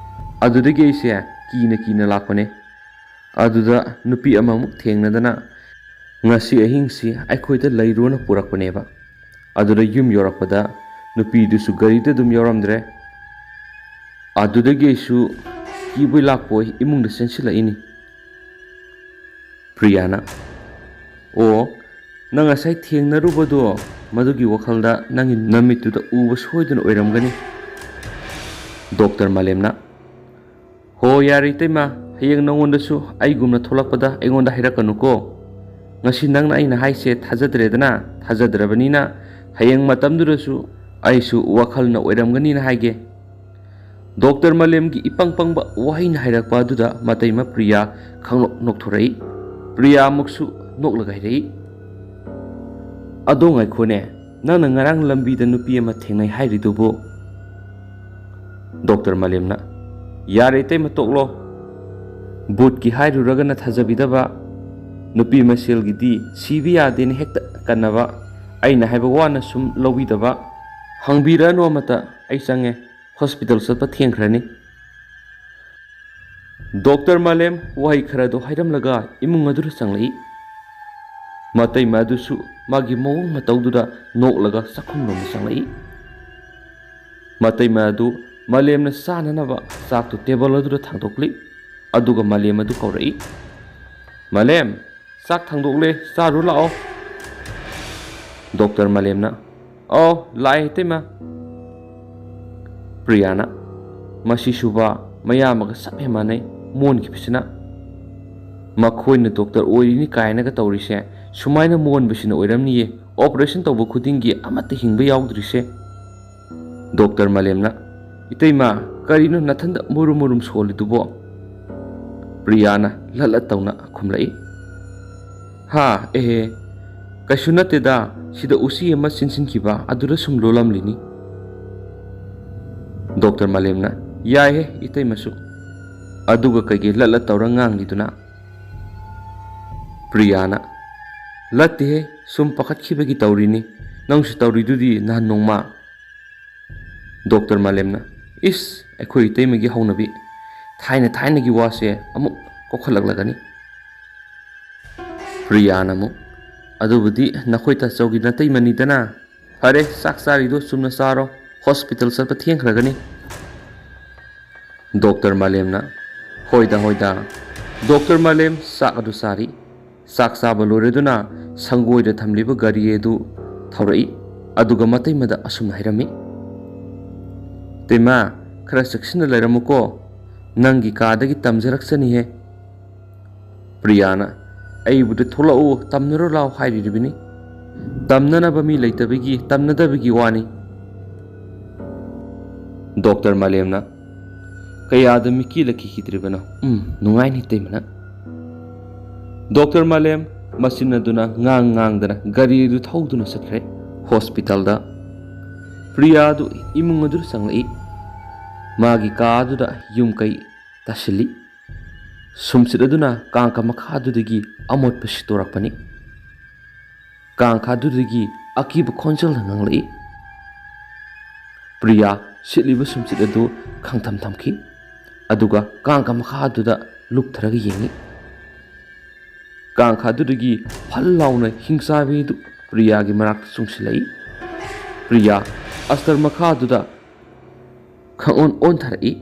ꯑꯗꯨꯗꯒꯤ ꯑꯩꯁꯦ ꯀꯤꯅ ꯀꯤꯅ ꯂꯥꯛꯄꯅꯦ꯫ ꯑꯗꯨꯗ ꯅꯨꯄꯤ ꯑꯃꯃꯨꯛ ꯊꯦꯡꯅꯗꯅ ꯉꯁꯤ ꯑꯍꯤꯡꯁꯤ ꯑꯩꯈꯣꯏꯗ ꯂꯩꯔꯣꯅ ꯄꯨꯔꯛꯄꯅꯦꯕ꯫ ꯑꯗꯨꯗ ꯌꯨꯝ ꯌꯧꯔꯛꯄꯗ ꯅꯨꯄꯤꯗꯨꯁꯨ ꯒꯥꯔꯤꯗ ꯑꯗꯨꯝ ꯌꯥꯎꯔꯝꯗ꯭ꯔꯦ꯫ ꯑꯗꯨꯗꯒꯤ ꯑꯩꯁꯨ ꯀꯤꯕꯣꯏ ꯂꯥꯛꯄꯣꯏ ꯏꯃꯨꯡꯗ ꯆꯦꯟꯁꯤꯜꯂꯛꯏꯅꯤ꯫" ꯄ꯭ꯔꯤꯌꯥꯅ, "ꯑꯣ, ꯅꯪ ꯉꯁꯥꯏ ꯊꯦꯡꯅꯔꯨꯕꯗꯣ ꯃꯗꯨꯒꯤ ꯋꯥꯈꯜꯗ ꯅꯪꯒꯤ ꯅꯃꯤꯠꯇꯨꯗ ꯎꯕ ꯁꯣꯏꯗꯅ ꯑꯣꯏꯔꯝꯒꯅꯤ꯫" ꯗꯣꯛꯇꯔ ꯃꯥꯂꯦꯝꯅ, "ꯍꯣ, ꯌꯥꯔꯦ ꯏꯇꯩꯃ, ꯍꯌꯦꯡ ꯅꯉꯣꯟꯗꯁꯨ ꯑꯩꯒꯨꯝꯅ ꯊꯣꯛꯂꯛꯄꯗ ꯑꯩꯉꯣꯟꯗ ꯍꯥꯏꯔꯛꯀꯅꯨꯀꯣ꯫ ꯉꯁꯤ ꯅꯪꯅ ꯑꯩꯅ ꯍꯥꯏꯁꯦ ꯊꯥꯖꯗ꯭ꯔꯦꯗꯅ, ꯊꯥꯖꯗ꯭ꯔꯕꯅꯤꯅ ꯍꯌꯦꯡ ꯃꯇꯝꯗꯨꯗꯁꯨ ꯑꯩꯁꯨ ꯋꯥꯈꯜꯅ ꯑꯣꯏꯔꯝꯒꯅꯤꯅ ꯍꯥꯏꯒꯦ"꯫ ꯗꯣꯛꯇꯔ ꯃꯥꯂꯦꯝꯒꯤ ꯏꯄꯪ ꯄꯪꯕ ꯋꯥꯍꯩꯅ ꯍꯥꯏꯔꯛꯄ ꯑꯗꯨꯗ ꯃꯇꯩꯃ ꯄ꯭ꯔꯤꯌꯥ ꯈꯪꯅꯣꯛ ꯅꯣꯛꯊꯣꯔꯛꯏ꯫ ꯄ꯭ꯔꯤꯌꯥ ꯑꯃꯨꯛꯁꯨ ꯅꯣꯛꯂꯒ ꯍꯥꯏꯔꯛꯏ, "ꯑꯗꯣ ꯉꯥꯏꯈꯣꯅꯦ, ꯅꯪꯅ ꯉꯔꯥꯡ ꯂꯝꯕꯤꯗ ꯅꯨꯄꯤ ꯑꯃ ꯊꯦꯡꯅꯩ ꯍꯥꯏꯔꯤꯗꯨꯕꯨ?" ꯗꯣꯛꯇꯔ ꯃꯥꯂꯦꯝꯅ, "ꯌꯥꯔꯦ ꯏꯇꯩꯃ, ꯇꯣꯛꯂꯣ꯫ ꯚꯨꯠꯀꯤ ꯍꯥꯏꯔꯨꯔꯒꯅ ꯊꯥꯖꯕꯤꯗꯕ, ꯅꯨꯄꯤ ꯃꯁꯦꯜꯒꯤꯗꯤ ꯁꯤꯕ ꯌꯥꯗꯦꯅ ꯍꯦꯛꯇ ꯀꯟꯅꯕ, ꯑꯩꯅ ꯍꯥꯏꯕ ꯋꯥꯅ ꯁꯨꯝ ꯂꯧꯕꯤꯗꯕ꯫ ꯍꯪꯕꯤꯔꯅꯨ ꯑꯃꯇ, ꯑꯩ ꯆꯪꯉꯦ꯫ ꯍꯣꯁꯄꯤꯇꯥꯜ ꯆꯠꯄ ꯊꯦꯡꯈ꯭ꯔꯅꯤ"꯫ ꯗꯣꯛꯇꯔ ꯃꯥꯂꯦꯝ ꯋꯥꯍꯩ ꯈꯔꯗꯣ ꯍꯥꯏꯔꯝꯂꯒ ꯏꯃꯨꯡ ꯑꯗꯨꯗ ꯆꯪꯂꯛꯏ꯫ ꯃꯇꯩꯃ ꯑꯗꯨꯁꯨ ꯃꯥꯒꯤ ꯃꯑꯣꯡ ꯃꯇꯧꯗꯨꯗ ꯅꯣꯛꯂꯒ ꯆꯥꯛꯈꯨꯝꯂꯣꯝꯗ ꯆꯪꯂꯛꯏ꯫ ꯃꯇꯩꯃ ꯑꯗꯨ ꯃꯥꯂꯦꯝꯅ ꯆꯥꯅꯅꯕ ꯆꯥꯛꯇꯨ ꯇꯦꯕꯜ ꯑꯗꯨꯗ ꯊꯥꯡꯗꯣꯛꯂꯤ꯫ ꯑꯗꯨꯒ ꯃꯥꯂꯦꯝ ꯑꯗꯨ ꯀꯧꯔꯛꯏ, "ꯃꯥꯂꯦꯝ, ꯆꯥꯛ ꯊꯥꯡꯗꯣꯛꯂꯦ, ꯆꯥꯔꯨ ꯂꯥꯛꯑꯣ"꯫ ꯗꯣꯛꯇꯔ ꯃꯥꯂꯦꯝꯅ, "ꯑꯧ, ꯂꯥꯛꯑꯦ ꯏꯇꯩꯃ"꯫ ꯄ꯭ꯔꯤꯌꯥꯅ, "ꯃꯁꯤꯁꯨꯕ ꯃꯌꯥꯝꯕꯒ ꯆꯞ ꯍꯦꯛ ꯃꯥꯟꯅꯩ, ꯃꯣꯟꯈꯤꯕꯁꯤꯅ꯫ ꯃꯈꯣꯏꯅ ꯗꯣꯛꯇꯔ ꯑꯣꯏꯔꯤꯅꯤ ꯀꯥꯏꯅꯒ ꯇꯧꯔꯤꯁꯦ ꯁꯨꯃꯥꯏꯅ ꯃꯣꯟꯕꯁꯤꯅ ꯑꯣꯏꯔꯝꯅꯤꯌꯦ, ꯑꯣꯄꯔꯦꯁꯟ ꯇꯧꯕ ꯈꯨꯗꯤꯡꯒꯤ ꯑꯃꯠꯇ ꯍꯤꯡꯕ ꯌꯥꯎꯗ꯭ꯔꯤꯁꯦ"꯫ ꯗꯣꯛꯇꯔ ꯃꯥꯂꯦꯝꯅ, "ꯏꯇꯩꯃ, ꯀꯔꯤꯅꯣ ꯅꯊꯟꯗ ꯃꯨꯔꯨꯝ ꯃꯨꯔꯨꯝ ꯁꯣꯜꯂꯤꯗꯨꯕꯣ?" ꯄ꯭ꯔꯤꯌꯥꯅ ꯂꯠ ꯂꯠ ꯇꯧꯅ ꯈꯨꯝꯂꯛꯏ, "ꯍꯥ, ꯑꯦꯍꯦ, ꯀꯩꯁꯨ ꯅꯠꯇꯦꯗ, ꯁꯤꯗ ꯎꯆꯤ ꯑꯃ ꯆꯤꯟꯁꯤꯟꯈꯤꯕ ꯑꯗꯨꯗ ꯁꯨꯝ ꯂꯣꯜꯂꯝꯂꯤꯅꯤ"꯫ ꯗꯣꯛꯇꯔ ꯃꯥꯂꯦꯝꯅ, "ꯌꯥꯏꯍꯦ ꯏꯇꯩꯃꯁꯨ, ꯑꯗꯨꯒ ꯀꯩꯒꯤ ꯂꯠ ꯂꯠ ꯇꯧꯔ ꯉꯥꯡꯂꯤꯗꯨꯅ?" ꯄ꯭ꯔꯤꯌꯥꯅ, "ꯂꯠꯇꯦꯍꯦ, ꯁꯨꯝ ꯄꯥꯈꯠꯈꯤꯕꯒꯤ ꯇꯧꯔꯤꯅꯤ, ꯅꯪꯁꯨ ꯇꯧꯔꯤꯗꯨꯗꯤ ꯅꯍꯥꯟ ꯅꯣꯡꯃ"꯫ ꯗꯣꯛꯇꯔ ꯃꯥꯂꯦꯝꯅ, "ꯏꯁ, ꯑꯩꯈꯣꯏ ꯏꯇꯩꯃꯒꯤ ꯍꯧꯅꯕꯤ, ꯊꯥꯏꯅ ꯊꯥꯏꯅꯒꯤ ꯋꯥꯁꯦ ꯑꯃꯨꯛ ꯀꯣꯛꯈꯠꯂꯛꯂꯒꯅꯤ"꯫ ꯄ꯭ꯔꯤꯌꯥꯅ ꯑꯃꯨꯛ, "ꯑꯗꯨꯕꯨꯗꯤ ꯅꯈꯣꯏ ꯇꯥꯆꯧꯒꯤ ꯅꯇꯩꯃꯅꯤꯗꯅ꯫ ꯐꯔꯦ, ꯆꯥꯛ ꯆꯥꯔꯤꯗꯣ ꯆꯨꯝꯅ ꯆꯥꯔꯣ, ꯍꯣꯁꯄꯤꯇꯥꯜ ꯆꯠꯄ ꯊꯦꯡꯈ꯭ꯔꯒꯅꯤ"꯫ ꯗꯣꯛꯇꯔ ꯃꯥꯂꯦꯝꯅ, "ꯍꯣꯏꯗ, ꯍꯣꯏꯗ"꯫ ꯗꯣꯛꯇꯔ ꯃꯥꯂꯦꯝ ꯆꯥꯛ ꯑꯗꯨ ꯆꯥꯔꯤ꯫ ꯆꯥꯛ ꯆꯥꯕ ꯂꯣꯏꯔꯗꯨꯅ ꯁꯪꯒꯣꯏꯗ ꯊꯝꯂꯤꯕ ꯒꯥꯔꯤ ꯑꯗꯨ ꯊꯧꯔꯛꯏ꯫ ꯑꯗꯨꯒ ꯃꯇꯩꯃꯗ ꯑꯁꯨꯝꯅ ꯍꯥꯏꯔꯝꯃꯤ, "ꯇꯩꯃ, ꯈꯔ ꯆꯦꯛꯁꯤꯟꯅ ꯂꯩꯔꯝꯃꯨꯀꯣ꯫ "ꯅꯪꯒꯤ ꯀꯥꯗꯒꯤ ꯇꯝꯖꯔꯛꯆꯅꯤꯍꯦ꯫" ꯄ꯭ꯔꯤꯌꯥꯅ, "ꯑꯩꯕꯨꯗꯤ ꯊꯣꯛꯂꯛꯎ, ꯇꯝꯅꯔꯨ ꯂꯥꯎ ꯍꯥꯏꯔꯤꯕꯅꯤ꯫ ꯇꯝꯅꯅꯕ ꯃꯤ ꯂꯩꯇꯕꯒꯤ, ꯇꯝꯅꯗꯕꯒꯤ ꯋꯥꯅꯤ꯫" ꯗꯣꯛꯇꯔ ꯃꯥꯂꯦꯝꯅ, "ꯀꯌꯥꯗ ꯃꯤꯀꯤ ꯂꯛꯈꯤꯈꯤꯗ꯭ꯔꯤꯕꯅꯣ? ꯎꯝ, ꯅꯨꯡꯉꯥꯏꯅꯤ ꯇꯩꯃꯅ꯫" ꯗꯣꯛꯇꯔ ꯃꯥꯂꯦꯝ ꯃꯆꯤꯟ ꯑꯗꯨꯅ ꯉꯥꯡ ꯉꯥꯡꯗꯅ ꯒꯥꯔꯤ ꯑꯗꯨ ꯊꯧꯗꯨꯅ ꯆꯠꯈ꯭ꯔꯦ꯫ ꯍꯣꯁꯄꯤꯇꯥꯜꯗ ꯄ꯭ꯔꯤꯌꯥ ꯑꯗꯨ ꯏꯃꯨꯡ ꯑꯗꯨꯗ ꯆꯪꯂꯛꯏ꯫ ꯃꯥꯒꯤ ꯀꯥ ꯑꯗꯨꯗ ꯌꯨꯝ ꯀꯩ ꯇꯥꯁꯤꯜꯂꯤ꯫ ꯁꯨꯝꯁꯤꯠ ꯑꯗꯨꯅ ꯀꯥꯡꯈ ꯃꯈꯥ ꯑꯗꯨꯗꯒꯤ ꯑꯃꯣꯠꯄ ꯁꯤꯠꯇꯣꯔꯛꯄꯅꯤ꯫ ꯀꯥꯡꯈ ꯑꯗꯨꯗꯒꯤ ꯑꯀꯤꯕ ꯈꯣꯟꯖꯦꯜꯅ ꯉꯥꯡꯂꯛꯏ꯫ ꯄ꯭ꯔꯤꯌꯥ ꯁꯤꯠꯂꯤꯕ ꯁꯨꯝꯁꯤꯠ ꯑꯗꯨ ꯈꯪꯊꯝ ꯊꯝꯈꯤ꯫ ꯑꯗꯨꯒ ꯀꯥꯡꯈ ꯃꯈꯥ ꯑꯗꯨꯗ ꯂꯨꯞꯊꯔꯒ ꯌꯦꯡꯉꯤ꯫ ꯀꯥꯡꯈ ꯑꯗꯨꯗꯒꯤ ꯐꯜ ꯂꯥꯎꯅ ꯍꯤꯡꯆꯥꯕꯤ ꯑꯗꯨ ꯄ꯭ꯔꯤꯌꯥꯒꯤ ꯃꯅꯥꯛꯇ ꯆꯨꯡꯁꯤꯜꯂꯛꯏ꯫ ꯄ꯭ꯔꯤꯌꯥ ꯑꯁꯇꯔ ꯃꯈꯥ ꯑꯗꯨꯗ ꯈꯪꯑꯣꯟ ꯑꯣꯟꯊꯔꯛꯏ꯫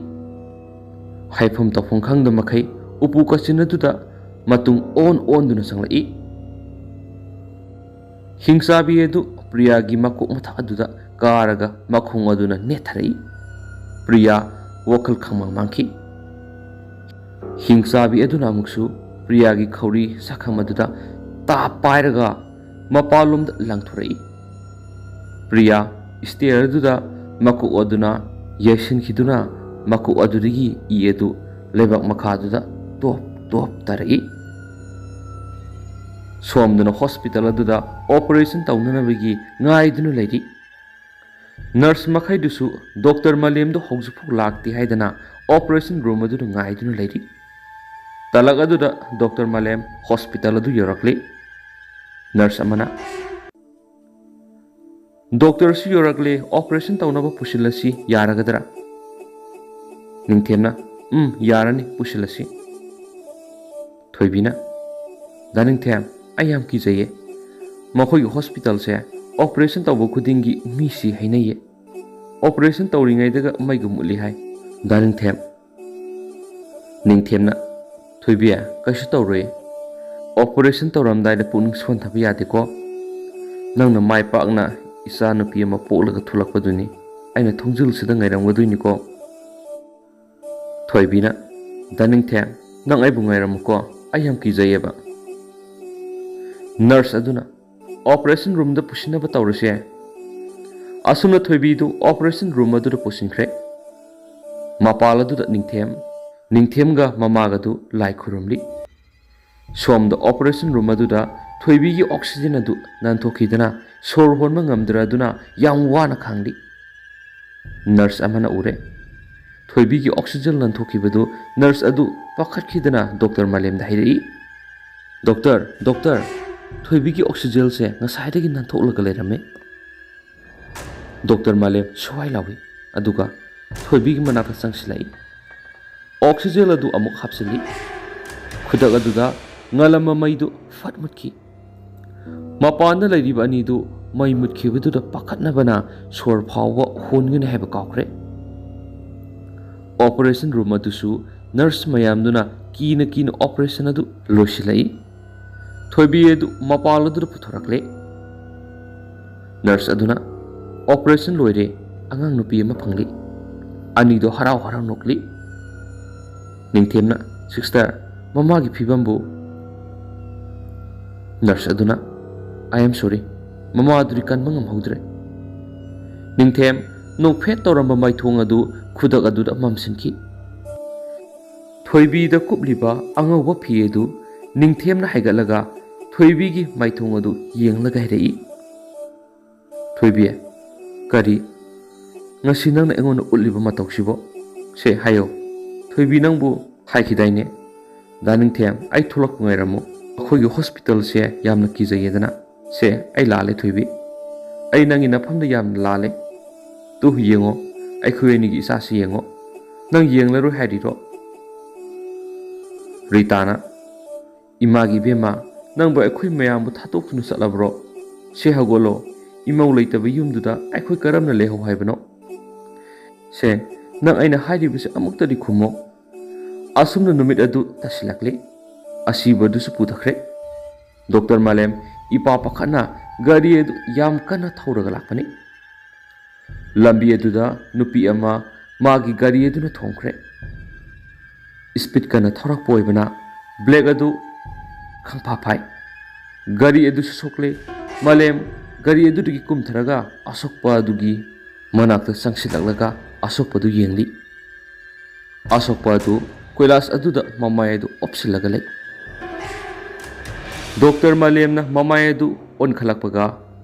ꯍꯥꯏꯐꯝ ꯇꯧꯐꯝ ꯈꯪꯗ ꯃꯈꯩ ꯎꯄꯨ ꯀꯥꯆꯤꯟ ꯑꯗꯨꯗ ꯃꯇꯨꯡ ꯑꯣꯟ ꯑꯣꯟꯗꯨꯅ ꯆꯪꯂꯛꯏ꯫ ꯍꯤꯡꯆꯥꯕꯤ ꯑꯗꯨ ꯄ꯭ꯔꯤꯌꯥꯒꯤ ꯃꯀꯣꯛ ꯃꯊꯛ ꯑꯗꯨꯗ ꯀꯥꯔꯒ ꯃꯈꯣꯡ ꯑꯗꯨꯅ ꯅꯦꯠꯊꯔꯛꯏ꯫ ꯄ꯭ꯔꯤꯌꯥ ꯋꯥꯈꯜ ꯈꯪꯃꯥꯡ ꯃꯥꯡꯈꯤ꯫ ꯍꯤꯡꯆꯥꯕꯤ ꯑꯗꯨꯅ ꯑꯃꯨꯛꯁꯨ ꯄ꯭ꯔꯤꯌꯥꯒꯤ ꯈꯧꯔꯤ ꯁꯥꯈꯝ ꯑꯗꯨꯗ ꯇꯥꯞ ꯄꯥꯏꯔꯒ ꯃꯄꯥꯟꯂꯣꯝꯗ ꯂꯪꯊꯣꯔꯛꯏ꯫ ꯄ꯭ꯔꯤꯌꯥ ꯁ꯭ꯇꯦꯌꯔ ꯑꯗꯨꯗ ꯃꯀꯣꯛ ꯑꯗꯨꯅ ꯌꯩꯁꯤꯟꯈꯤꯗꯨꯅ ꯃꯀꯣꯛ ꯑꯗꯨꯗꯒꯤ ꯏ ꯑꯗꯨ ꯂꯩꯕꯥꯛ ꯃꯈꯥꯗꯨꯗ ꯇꯣꯞ ꯇꯣꯞ ꯇꯥꯔꯛꯏ꯫ ꯁꯣꯝꯗꯅ ꯍꯣꯁꯄꯤꯇꯥꯜ ꯑꯗꯨꯗ ꯑꯣꯄꯔꯦꯁꯟ ꯇꯧꯅꯅꯕꯒꯤ ꯉꯥꯏꯗꯨꯅ ꯂꯩꯔꯤ꯫ ꯅꯔꯁ ꯃꯈꯩꯗꯨꯁꯨ ꯗꯣꯛꯇꯔ ꯃꯥꯂꯦꯝꯗꯨ ꯍꯧꯖꯤꯛꯐꯥꯎ ꯂꯥꯛꯇꯦ ꯍꯥꯏꯗꯅ ꯑꯣꯄꯔꯦꯁꯟ ꯔꯨꯝ ꯑꯗꯨꯗ ꯉꯥꯏꯗꯨꯅ ꯂꯩꯔꯤ꯫ ꯇꯂꯛ ꯑꯗꯨꯗ ꯗꯣꯛꯇꯔ ꯃꯥꯂꯦꯝ ꯍꯣꯁꯄꯤꯇꯥꯜ ꯑꯗꯨ ꯌꯧꯔꯛꯂꯤ꯫ ꯅꯔꯁ ꯑꯃꯅ, "ꯗꯣꯛꯇꯔꯁꯨ ꯌꯧꯔꯛꯂꯦ, ꯑꯣꯄꯔꯦꯁꯟ ꯇꯧꯅꯕ ꯄꯨꯁꯤꯜꯂꯁꯤ, ꯌꯥꯔꯒꯗ꯭ꯔꯥ?" ꯅꯤꯡꯊꯦꯝꯅ, "ꯎꯝ, ꯌꯥꯔꯅꯤ, ꯄꯨꯁꯤꯜꯂꯁꯤ꯫" ꯊꯣꯏꯕꯤꯅ, "ꯗꯥ ꯅꯤꯡꯊꯦꯝ, ꯑꯩ ꯌꯥꯝ ꯀꯤꯖꯩꯌꯦ꯫ ꯃꯈꯣꯏꯒꯤ ꯍꯣꯁꯄꯤꯇꯥꯜꯁꯦ ꯑꯣꯄꯔꯦꯁꯟ ꯇꯧꯕ ꯈꯨꯗꯤꯡꯒꯤ ꯃꯤ ꯁꯤ ꯍꯥꯏꯅꯩꯌꯦ꯫ ꯑꯣꯄꯔꯦꯁꯟ ꯇꯧꯔꯤꯉꯩꯗꯒ ꯃꯩꯒ ꯃꯨꯠꯂꯤ ꯍꯥꯏ꯫" ꯗꯥ ꯅꯤꯡꯊꯦꯝ, ꯅꯤꯡꯊꯦꯝꯅ, "ꯊꯣꯏꯕꯤ, ꯀꯩꯁꯨ ꯇꯧꯔꯣꯏ꯫ ꯑꯣꯄꯔꯦꯁꯟ ꯇꯧꯔꯝꯗꯥꯏꯗ ꯄꯨꯛꯅꯤꯡ ꯁꯣꯟꯊꯕ ꯌꯥꯗꯦꯀꯣ꯫ ꯅꯪꯅ ꯃꯥꯏ ꯄꯥꯛꯅ ꯏꯆꯥ ꯅꯨꯄꯤ ꯑꯃ ꯄꯣꯛꯂꯒ ꯊꯣꯛꯂꯛꯄꯗꯨꯅꯤ꯫ ꯑꯩꯅ ꯊꯣꯡꯖꯤꯜꯁꯤꯗ ꯉꯥꯏꯔꯝꯒꯗꯣꯏꯅꯤꯀꯣ꯫" ꯊꯣꯏꯕꯤꯅ, "ꯗꯥ ꯅꯤꯡꯊꯦꯝ, ꯅꯪ ꯑꯩꯕꯨ ꯉꯥꯏꯔꯝꯃꯨꯀꯣ, ꯑꯩ ꯌꯥꯝ ꯀꯤꯖꯩꯌꯦꯕ꯫" ꯅꯔꯁ ꯑꯗꯨꯅ, "ꯑꯣꯄꯔꯦꯁꯟ ꯔꯨꯝꯗ ꯄꯨꯁꯤꯟꯅꯕ ꯇꯧꯔꯁꯦ꯫" ꯑꯁꯨꯝꯅ ꯊꯣꯏꯕꯤꯗꯨ ꯑꯣꯄꯔꯦꯁꯟ ꯔꯨꯝ ꯑꯗꯨꯗ ꯄꯨꯁꯤꯟꯈ꯭ꯔꯦ꯫ ꯃꯄꯥꯜ ꯑꯗꯨꯗ ꯅꯤꯡꯊꯦꯝ, ꯅꯤꯡꯊꯦꯝꯒ ꯃꯃꯥꯒꯗꯨ ꯂꯥꯏ ꯈꯨꯔꯨꯝꯂꯤ꯫ ꯁꯣꯝꯗ ꯑꯣꯄꯔꯦꯁꯟ ꯔꯨꯝ ꯑꯗꯨꯗ ꯊꯣꯏꯕꯤꯒꯤ ꯑꯣꯛꯁꯤꯖꯦꯟ ꯑꯗꯨ ꯅꯥꯟꯊꯣꯛꯈꯤꯗꯅ ꯁꯣꯔ ꯍꯣꯟꯕ ꯉꯝꯗ꯭ꯔꯗꯨꯅ ꯌꯥꯝ ꯋꯥꯅ ꯈꯥꯡꯂꯤ꯫ ꯅꯔꯁ ꯑꯃꯅ ꯎꯔꯦ꯫ ꯊꯣꯏꯕꯤꯒꯤ ꯑꯣꯛꯁꯤꯖꯦꯟ ꯅꯥꯟꯊꯣꯛꯈꯤꯕꯗꯨ ꯅꯔꯁ ꯑꯗꯨ ꯄꯥꯈꯠꯈꯤꯗꯅ ꯗꯣꯛꯇꯔ ꯃꯥꯂꯦꯝꯗ ꯍꯥꯏꯔꯛꯏ, "ꯗꯣꯛꯇꯔ, ꯗꯣꯛꯇꯔ, ꯊꯣꯏꯕꯤꯒꯤ ꯑꯣꯛꯁꯤꯖꯦꯟꯁꯦ ꯉꯁꯥꯏꯗꯒꯤ ꯅꯥꯟꯊꯣꯛꯂꯒ ꯂꯩꯔꯝꯃꯦ꯫" ꯗꯣꯛꯇꯔ ꯃꯥꯂꯦꯝ ꯁ꯭ꯋꯥꯏ ꯂꯥꯎꯏ, ꯑꯗꯨꯒ ꯊꯣꯏꯕꯤꯒꯤ ꯃꯅꯥꯛꯇ ꯆꯪꯁꯤꯜꯂꯛꯏ꯫ ꯑꯣꯛꯁꯤꯖꯦꯟ ꯑꯗꯨ ꯑꯃꯨꯛ ꯍꯥꯞꯆꯤꯜꯂꯤ꯫ ꯈꯨꯗꯛ ꯑꯗꯨꯗ ꯉꯥꯜꯂꯝꯕ ꯃꯩꯗꯨ ꯐꯠ ꯃꯨꯠꯈꯤ꯫ ꯃꯄꯥꯟꯗ ꯂꯩꯔꯤꯕ ꯑꯅꯤꯗꯨ ꯃꯩ ꯃꯨꯠꯈꯤꯕꯗꯨꯗ ꯄꯥꯈꯠꯅꯕꯅ ꯁꯣꯔ ꯐꯥꯎꯕ ꯍꯣꯟꯒꯅꯤ ꯍꯥꯏꯕ ꯀꯥꯎꯈ꯭ꯔꯦ꯫ ꯑꯣꯄꯔꯦꯁꯟ ꯔꯨꯝ ꯑꯗꯨꯁꯨ ꯅꯔꯁ ꯃꯌꯥꯝꯗꯨꯅ ꯀꯤꯅ ꯀꯤꯅ ꯑꯣꯄꯔꯦꯁꯟ ꯑꯗꯨ ꯂꯣꯏꯁꯤꯜꯂꯛꯏ꯫ ꯊꯣꯏꯕꯤ ꯑꯗꯨ ꯃꯄꯥꯜ ꯑꯗꯨꯗ ꯄꯨꯊꯣꯔꯛꯂꯦ꯫ ꯅꯔꯁ ꯑꯗꯨꯅ, "ꯑꯣꯄꯔꯦꯁꯟ ꯂꯣꯏꯔꯦ, ꯑꯉꯥꯡ ꯅꯨꯄꯤ ꯑꯃ ꯐꯪꯂꯤ꯫" ꯑꯅꯤꯗꯣ ꯍꯔꯥꯎ ꯍꯔꯥꯎ ꯅꯣꯛꯂꯤ꯫ ꯅꯤꯡꯊꯦꯝꯅ, "ꯁꯤꯁꯇꯔ, ꯃꯃꯥꯒꯤ ꯐꯤꯕꯝꯕꯨ?" ꯅꯔꯁ ꯑꯗꯨꯅ, "I am sorry, ꯃꯃꯥ ꯑꯗꯨꯗꯤ ꯀꯟꯕ ꯉꯝꯍꯧꯗ꯭ꯔꯦ꯫" ꯅꯤꯡꯊꯦꯝ ꯅꯣꯛꯐꯦꯠ ꯇꯧꯔꯝꯕ ꯃꯥꯏꯊꯣꯡ ꯑꯗꯨ ꯈꯨꯗꯛ ꯑꯗꯨꯗ ꯃꯝꯁꯤꯟꯈꯤ꯫ ꯊꯣꯏꯕꯤꯗ ꯀꯨꯞꯂꯤꯕ ꯑꯉꯧꯕ ꯐꯤ ꯑꯗꯨ ꯅꯤꯡꯊꯦꯝꯅ ꯍꯥꯏꯒꯠꯂꯒ ꯊꯣꯏꯕꯤꯒꯤ ꯃꯥꯏꯊꯣꯡ ꯑꯗꯨ ꯌꯦꯡꯂꯒ ꯍꯥꯏꯔꯛꯏ, "ꯊꯣꯏꯕꯤ, ꯀꯔꯤ? ꯉꯁꯤ ꯅꯪꯅ ꯑꯩꯉꯣꯟꯗ ꯎꯠꯂꯤꯕ ꯃꯇꯧꯁꯤꯕꯣ? ꯁꯦ, ꯍꯥꯏꯌꯣ꯫ ꯊꯣꯏꯕꯤ, ꯅꯪꯕꯨ ꯍꯥꯏꯈꯤꯗꯥꯏꯅꯦ? ꯗꯥ ꯅꯤꯡꯊꯦꯝ, ꯑꯩ ꯊꯣꯛꯂꯛꯄ ꯉꯥꯏꯔꯝꯃꯨ꯫ ꯑꯩꯈꯣꯏꯒꯤ ꯍꯣꯁꯄꯤꯇꯥꯜꯁꯦ ꯌꯥꯝꯅ ꯀꯤꯖꯩꯌꯦꯗꯅ꯫ ꯁꯦ, ꯑꯩ ꯂꯥꯜꯂꯦ, ꯊꯣꯏꯕꯤ꯫ ꯑꯩ ꯅꯪꯒꯤ ꯅꯐꯝꯗ ꯌꯥꯝꯅ ꯂꯥꯜꯂꯦ꯫ ꯇꯨ, ꯌꯦꯡꯉꯣ, ꯑꯩꯈꯣꯏ ꯑꯅꯤꯒꯤ ꯏꯆꯥꯁꯤ ꯌꯦꯡꯉꯣ꯫ ꯅꯪ ꯌꯦꯡꯂꯔꯣꯏ ꯍꯥꯏꯔꯤꯔꯣ?" ꯔꯤꯇꯥꯅ, "ꯏꯃꯥꯒꯤ ꯏꯕꯦꯝꯃ, ꯅꯪꯕꯨ ꯑꯩꯈꯣꯏ ꯃꯌꯥꯝꯕꯨ ꯊꯥꯗꯣꯛꯇꯨꯅ ꯆꯠꯂꯕ꯭ꯔꯣ? ꯁꯦ, ꯍꯧꯒꯠꯂꯣ, ꯏꯃꯧ ꯂꯩꯇꯕ ꯌꯨꯝꯗꯨꯗ ꯑꯩꯈꯣꯏ ꯀꯔꯝꯅ ꯂꯩꯍꯧ ꯍꯥꯏꯕꯅꯣ? ꯁꯦ, ꯅꯪ ꯑꯩꯅ ꯍꯥꯏꯔꯤꯕꯁꯦ ꯑꯃꯨꯛꯇꯗꯤ ꯈꯨꯝꯃꯣ꯫" ꯑꯁꯨꯝꯅ ꯅꯨꯃꯤꯠ ꯑꯗꯨ ꯇꯥꯁꯤꯜꯂꯛꯂꯦ꯫ ꯑꯁꯤꯕ ꯑꯗꯨꯁꯨ ꯄꯨꯊꯈ꯭ꯔꯦ꯫ ꯗꯣꯛꯇꯔ ꯃꯥꯂꯦꯝ ꯏꯄꯥ ꯄꯥꯈꯠꯅ ꯒꯥꯔꯤ ꯑꯗꯨ ꯌꯥꯝ ꯀꯟꯅ ꯊꯧꯔꯒ ꯂꯥꯛꯄꯅꯤ꯫ ꯂꯝꯕꯤ ꯑꯗꯨꯗ ꯅꯨꯄꯤ ꯑꯃ ꯃꯥꯒꯤ ꯒꯥꯔꯤ ꯑꯗꯨꯅ ꯊꯣꯝꯈ꯭ꯔꯦ꯫ ꯁ꯭ꯄꯤꯗ ꯀꯟꯅ ꯊꯧꯔꯛꯄ ꯑꯣꯏꯕꯅ ꯕ꯭ꯔꯦꯛ ꯑꯗꯨ ꯈꯪꯐꯥ ꯐꯥꯏ꯫ ꯒꯥꯔꯤ ꯑꯗꯨꯁꯨ ꯁꯣꯛꯂꯦ꯫ ꯃꯥꯂꯦꯝ ꯒꯥꯔꯤ ꯑꯗꯨꯗꯒꯤ ꯀꯨꯝꯊꯔꯒ ꯑꯁꯣꯛꯄ ꯑꯗꯨꯒꯤ ꯃꯅꯥꯛꯇ ꯆꯪꯁꯤꯜꯂꯛꯂꯒ ꯑꯁꯣꯛꯄꯗꯨ ꯌꯦꯡꯂꯤ꯫ ꯑꯁꯣꯛꯄ ꯑꯗꯨ ꯀꯣꯏꯂꯥꯁ ꯑꯗꯨꯗ ꯃꯃꯥꯏ ꯑꯗꯨ ꯑꯣꯞꯁꯤꯜꯂꯒ ꯂꯩ꯫ ꯗꯣꯛꯇꯔ ꯃꯥꯂꯦꯝꯅ ꯃꯃꯥꯏ ꯑꯗꯨ ꯑꯣꯟꯈꯠꯂꯛꯄꯒ